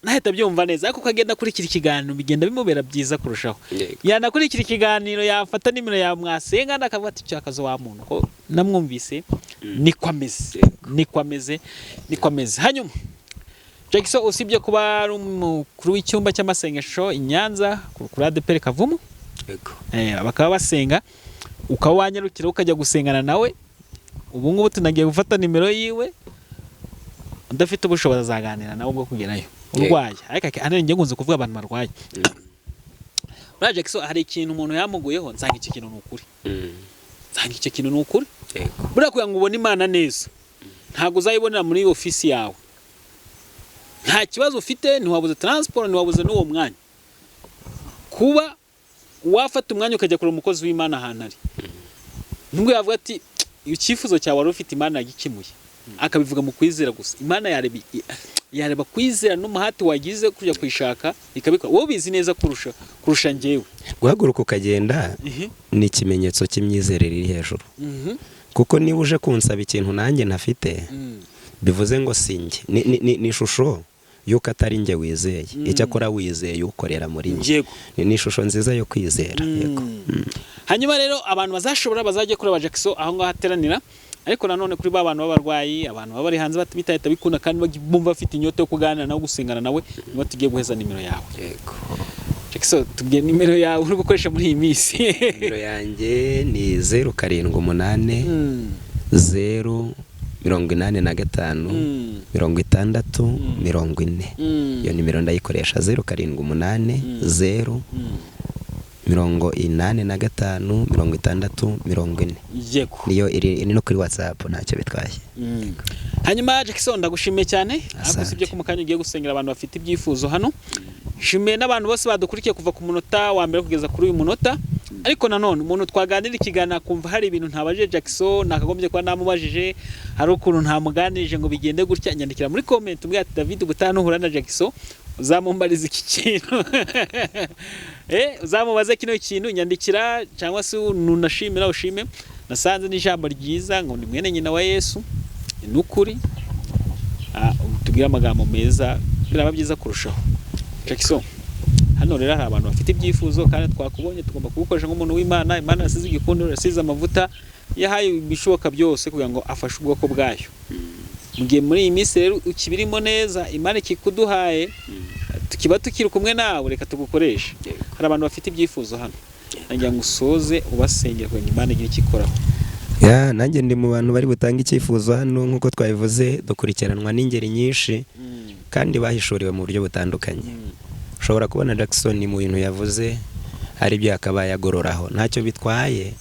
ntahita abyumva neza, ariko uko agenda akurikira ikiganiro bigenda bimubera byiza kurushaho. Yanakurikira ikiganiro, yafata nimero yawe mwasenga, akavuga ati cyakazo wa muntu ko namwumvise, niko ameze, niko ameze, niko ameze. Hanyuma Jackson, usibye kuba ari umukuru w'icyumba cy'amasengesho i Nyanza kuri ADEPR Kavumu, bakaba basenga, ukaba wanyarukira ukajya gusengana nawe. Ubu ngubu tunagiye gufata nimero yiwe, udafite ubushobozi azaganira nawe bwo kugerayo urwaye. Ariko ahanini njye nkunze kuvuga abantu barwaye. Buriya Jackson, hari ikintu umuntu yamuguyeho nsanga icyo kintu ni ukuri, nsanga icyo kintu ni ukuri. Buriya kugira ngo ubone Imana neza, ntabwo uzayibonera muri ofisi yawe. Nta kibazo ufite, ntiwabuze transport, ntiwabuze n'uwo mwanya kuba wafata umwanya ukajya kureba umukozi w'Imana ahantu ari. Nubwo yavuga ati icyifuzo cyawe wari ufite Imana yagikemuye, akabivuga mu kwizera gusa, Imana yareba kwizera n'umuhati wagize kujya kuyishaka ikabikora. Wowe ubizi neza kurusha njyewe. Guhaguruka ukagenda ni ikimenyetso cy'imyizerere iri hejuru, kuko niba uje kunsaba ikintu nanjye ntafite, bivuze ngo si njye, ni ishusho y'uko atari njye wizeye, icyakora wizeye ukorera muri njye. Ni ishusho nziza yo kwizera, yego. Hanyuma rero abantu bazashobora bazajya kureba Jackson aho ngaho ateranira. Ariko nanone kuri ba bantu b'abarwayi, abantu baba bari hanze bitahita bikunda kandi bumva bafite inyota yo kuganira nawe, gusengana nawe, niba tugiye guheza nimero yawe. Yego. Jackson, tubwiye nimero yawe uri gukoresha muri iyi minsi. Nimero yanjye ni 078 0 85 60 40. Iyo nimero ndayikoresha, 078 0 85 60 40. Yego. Niyo iri no kuri WhatsApp, ntacyo bitwaye. Hanyuma Jackson, ndagushimiye cyane, ariko Asante. usibye ko mu kanya ugiye gusengera abantu bafite ibyifuzo hano, nshimiye n'abantu bose badukurikiye kuva ku munota wa mbere kugeza kuri uyu munota. Ariko nanone umuntu twaganira ikiganiro akumva hari ibintu ntabajije Jackson, nakagombye kuba namubajije, hari ukuntu ntamuganirije ngo bigende gutya, nyandikira muri comment umbwira ati: "David, ubutaha nuhura na Jackson uzamumbariza iki kintu, uzamubaze kino kintu." Nyandikira cyangwa se nunashimira ushime. Nasanze n'ijambo ryiza ngo ni mwene nyina wa Yesu, ni ukuri. Tubwire amagambo meza, biraba byiza kurushaho. Jackson, hano rero hari abantu bafite ibyifuzo kandi twakubonye, tugomba kugukoresha nk'umuntu w'Imana. Imana yasize igikundiro, yasize amavuta, yahaye ibishoboka byose kugira ngo afashe ubwoko bwayo. Mu gihe muri iyi minsi rero ukibirimo neza, Imana ikikuduhaye, tukiba tukiri kumwe nawe, reka tugukoreshe. Hari abantu bafite ibyifuzo hano, nagira ngo usoze ubasengera kugira ngo Imana igire icyo ikoraho. Ya, nanjye ndi mu bantu bari butange icyifuzo hano. Nk'uko twabivuze, dukurikiranwa n'ingeri nyinshi kandi bahishuriwe mu buryo butandukanye. Ushobora kubona Jackson mu bintu yavuze hari ibyo yakabaye agororaho, ntacyo bitwaye.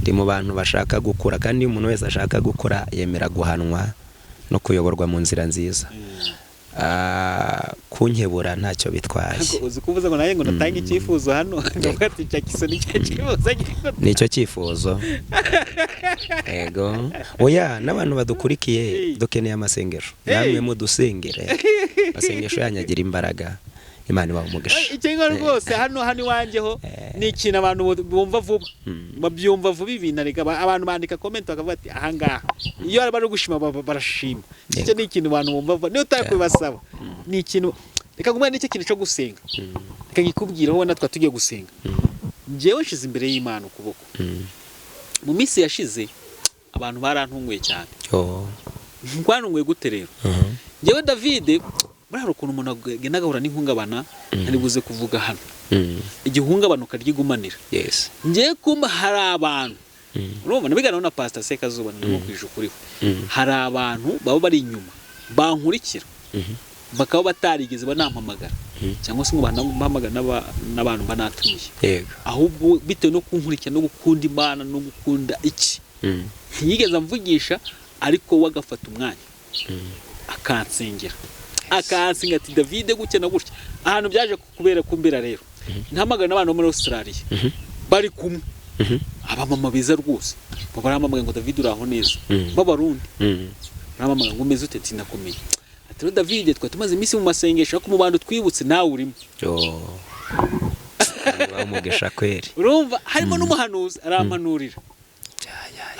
Ndi mu bantu bashaka gukura, kandi iyo umuntu wese ashaka gukura yemera guhanwa no kuyoborwa mu nzira nziza. Kunkebura ntacyo bitwaye. Ntabwo uzi kuvuza ngo nanjye ngo natange icyifuzo hano, ndavuga ati Jackson, icyo cyifuzo. Nicyo cyifuzo, yego. Oya, n'abantu badukurikiye, dukeneye amasengesho. Namwe mudusengere, amasengesho yanyu agira imbaraga. Imana ibaha umugisha. Icyo ngicyo rwose, hano iwanjye ho ni ikintu abantu bumva vuba, babyumva vuba ibintu. Areka abantu bandika comment bakavuga ati ahangaha iyo bari gushima barashima. Icyo ni ikintu abantu bumva vuba, niyo utari kubibasaba. Ni ikintu, reka ngumane n'icyo kintu cyo gusenga, reka ngikubwire aho wenda twari tugiye gusenga. Njyewe nshize imbere y'Imana ukuboko. Mu minsi yashize abantu barantunguye cyane. Oh. Rwantunguye gute rero? Njyewe David, buriya hari ukuntu umuntu agenda agahura n'ihungabana ntari buze kuvuga hano, igihungabana ukaryigumanira. Ngiye kumba hari abantu, urumva nabiganiraho na Pastor Sekazuba, namubwije ukuriho, hari abantu baba bari inyuma bankurikira, bakaba batarigeze banampamagara cyangwa se ngo banampamagara n'abantu banatumiye, ahubwo bitewe no kunkurikira no gukunda Imana no gukunda iki, ntiyigeze amvugisha, ariko we agafata umwanya akansengera, akansenga ati: "David, gutya na gutya." Ahantu byaje kubera kumbera rero, ntamagana n'abantu bo muri Australia bari kumwe, abamama beza rwose, barampamagaye ngo: "David, uraho neza?" B'Abarundi. Barampamagaye ngo: "Umeze ute?" Ati: "Nakomeye." Ati: "Rero David, twari tumaze iminsi mu masengesho, ariko mu bantu twibutse nawe urimo." Oh. Imana ibahe umugisha kweri. Urumva harimo n'umuhanuzi, arampanurira,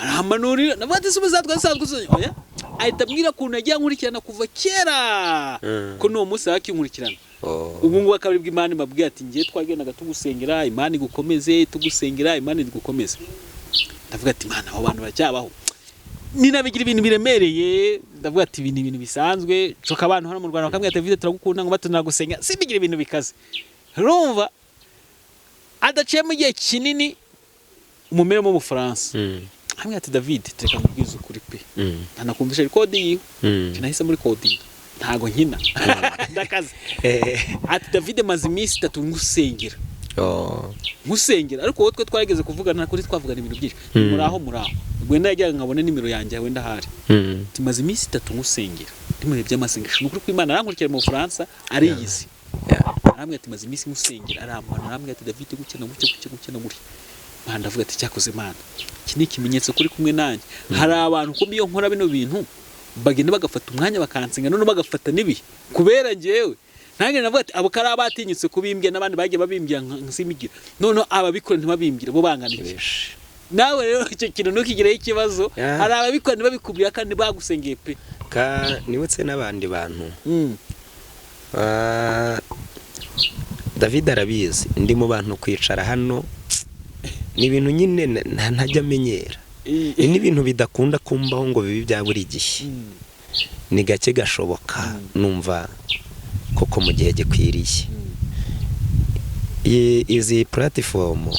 arahampanurira. Navuga ati: "Se ubuzatwa dusanzwe uzanye?" Oya, ahita ambwira ukuntu yagiye ankurikirana kuva kera, ko n'uwo munsi yakinkurikirana. Oh. Ubu ngubu akaba aribwo Imana imabwiye ati: "Ngiye twagendaga tugusengera, Imana igukomeze, tugusengera, Imana igukomeze." Ndavuga ati: "Imana, abo bantu baracyabaho." Ninabigira ibintu biremereye, ndavuga ati ibi ni ibintu bisanzwe. Coka abantu hano mu Rwanda bakambwira ati: "David, turagukunda," ngo batunagusenga, simbigira ibintu bikaze. Urumva adaciyemo igihe kinini, umumere mu Bufaransa hamwe ati: "David, tureka nkubwize ukuri pe." Ntanakumvisha record yiwe. Nahise muri coding, ntago nkina, ndakaze. Ati: "David, maze iminsi 3 ngusengera." Oh. Nkusengera, ariko wowe twe twarigeze kuvugana kuri, twavugana ibintu byinshi. Muraho, muraho, wenda yajyaga nkabona nimero yanjye wenda ahari. Tumaze iminsi 3 ngusengera, ndimurebye amasengesho, ni ukuri kw'Imana, arankurikira mu Bufaransa, ariyizi. Arambwira ati: "Maze iminsi ngusengera." Arampana, arambwira ati: "David, gutya na gutya, gutya, gutya na gutya." Mana, ndavuga ati: "Cyakoze Mana, iki ni ikimenyetso kuri kumwe nanjye." Hari abantu kumbi iyo nkora bino bintu bagenda bagafata umwanya bakansenga, none bagafata n'ibihe kubera njyewe. Nanjye navuga ati abo kari abatinyutse kubimbwira, n'abandi bagiye babimbwira nka simigira, noneho ababikora ntibabimbwira, bo bangana iki? Benshi. Nawe rero icyo kintu ntukigireho ikibazo. Hari ababikora ntibabikubwira kandi bagusengeye pe. Ka nibutse n'abandi bantu. David arabizi, ndi mu bantu kwicara hano ni ibintu nyine ntajya amenyera, ni n'ibintu bidakunda kumbaho ngo bibe bya buri gihe. Ni gake gashoboka. Numva koko mu gihe gikwiriye izi platform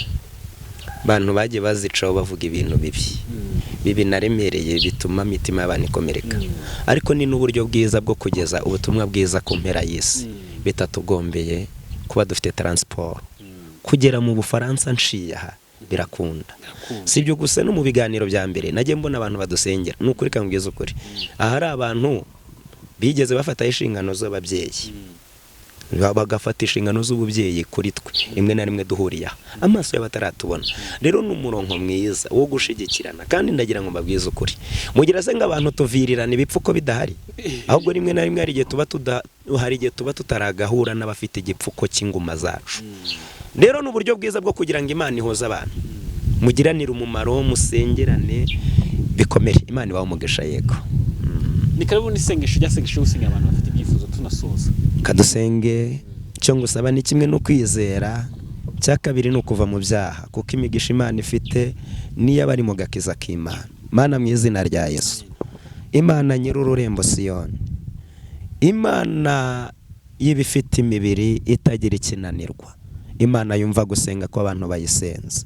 abantu bagiye bazicaho bavuga ibintu bibi bibi naremereye bituma imitima y'abantu ikomereka, ariko ni n'uburyo bwiza bwo kugeza ubutumwa bwiza ku mpera y'isi bitatugombeye kuba dufite transport. Kugera mu Bufaransa nciye aha. Birakunda. Si ibyo gusa, no mu biganiro bya mbere najye mbona abantu badusengera. Ni ukuri, kambwiza ukuri, ahari abantu bigeze bafataho inshingano z'ababyeyi, bagafata inshingano z'ububyeyi kuri twe, rimwe na rimwe duhuriye aha amaso y'abataratubona. Rero ni umurongo mwiza wo gushigikirana. Kandi ndagira ngo mbabwize ukuri, mugira se ngo abantu tuvirirana ibipfuko bidahari? Ahubwo rimwe na rimwe hari igihe tuba tutaragahura n'abafite igipfuko cy'inguma zacu. Rero ni uburyo bwiza bwo kugira ngo Imana ihuze abantu, mugiranire umumaro, musengerane bikomere. Imana ibahe umugisha. Yego. Ni karibu n'isengesho rya sengesho gusenga abantu bafite ibyifuzo, tunasoza. Kadusenge. Icyo ngusaba ni kimwe, no kwizera. Icya kabiri ni ukuva mu byaha, kuko imigisha Imana ifite niyo abari mu gakiza k'Imana. Mana, mu izina rya Yesu, Imana nyir'ururembo Siyoni, Imana y'ibifite imibiri itagira ikinanirwa, Imana yumva gusenga kw'abantu bayisenze,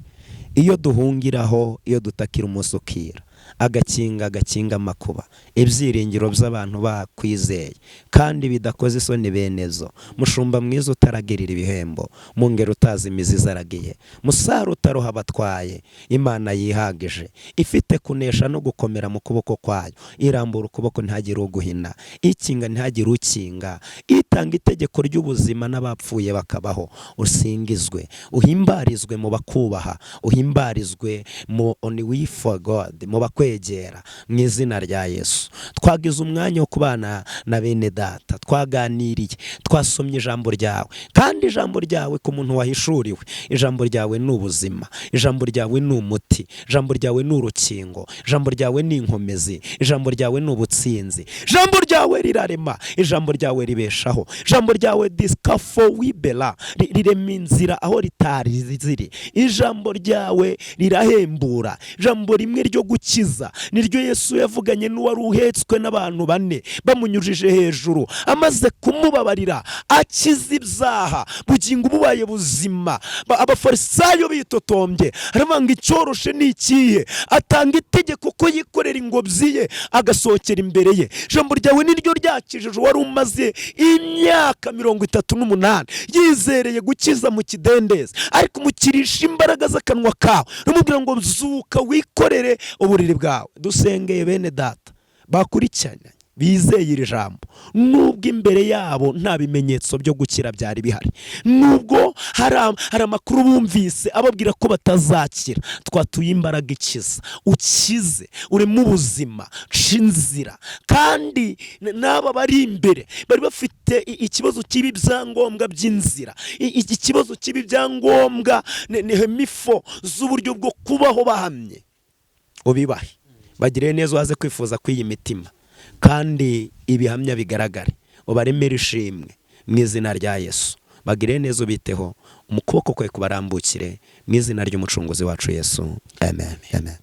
iyo duhungiraho, iyo dutakira umunsi ukira, agakinga agakinga amakuba, ibyiringiro by'abantu bakwizeye kandi bidakoze isoni benezo, mushumba mwiza utaragirira ibihembo, mu ngero utazi imizi zaragiye, musaro utaroha abatwaye, Imana yihagije, ifite kunesha no gukomera mu kuboko kwayo, irambura ukuboko ntihagire uguhina, ikinga ntihagire ukinga, itanga itegeko ry'ubuzima n'abapfuye bakabaho, usingizwe, uhimbarizwe mu bakubaha, uhimbarizwe mu on we for God, mu bakwegera, mu izina rya Yesu. Twagize umwanya wo kubana na bene data, twaganiriye, twasomye ijambo ryawe, kandi ijambo ryawe ku muntu wahishuriwe, ijambo ryawe ni ubuzima, ijambo ryawe ni umuti, ijambo ryawe ni urukingo, ijambo ryawe ni inkomezi, ijambo ryawe ni ubutsinzi, ijambo ryawe rirarema, ijambo ryawe ribeshaho, ijambo ryawe disikafo wibera rirema inzira aho ritari ziri, ijambo ryawe rirahembura. Ijambo rimwe ryo gukiza niryo Yesu yavuganye n'uwari uhetswe n'abantu bane bamunyujije hejuru, amaze kumubabarira akiza ibyaha, bugingo bubaye buzima. Abafarisayo bitotombye, aravuga ngo icyoroshe ni ikihe? Atanga itegeko ko yikorera ingobyi ye agasohokera imbere ye. Ijambo ryawe niryo ryakijije uwari umaze imyaka 38 yizereye gukiza mu kidendezi, ariko umukirisha imbaraga z'akanwa kawe, uramubwira ngo zuka wikorere uburiri bwawe. Dusengeye bene data bakurikiranye, bizeye iri jambo, nubwo imbere yabo nta bimenyetso byo gukira byari bihari, nubwo hari amakuru bumvise ababwira ko batazakira, twatuye imbaraga ikiza. Ukize, ureme ubuzima, ca inzira. Kandi n'aba bari imbere bari bafite ikibazo cy'ibi byangombwa by'inzira, ikibazo cy'ibi byangombwa ni hemifo z'uburyo bwo kubaho bahamye, ubibahe, bagire neza, waze kwifuza kw'iyi mitima, kandi ibihamya bigaragare, ubaremere ishimwe mu izina rya Yesu. Bagire neza, ubiteho, mu kuboko kwe kubarambukire, mu izina ry'umucunguzi wacu Yesu, amen, amen.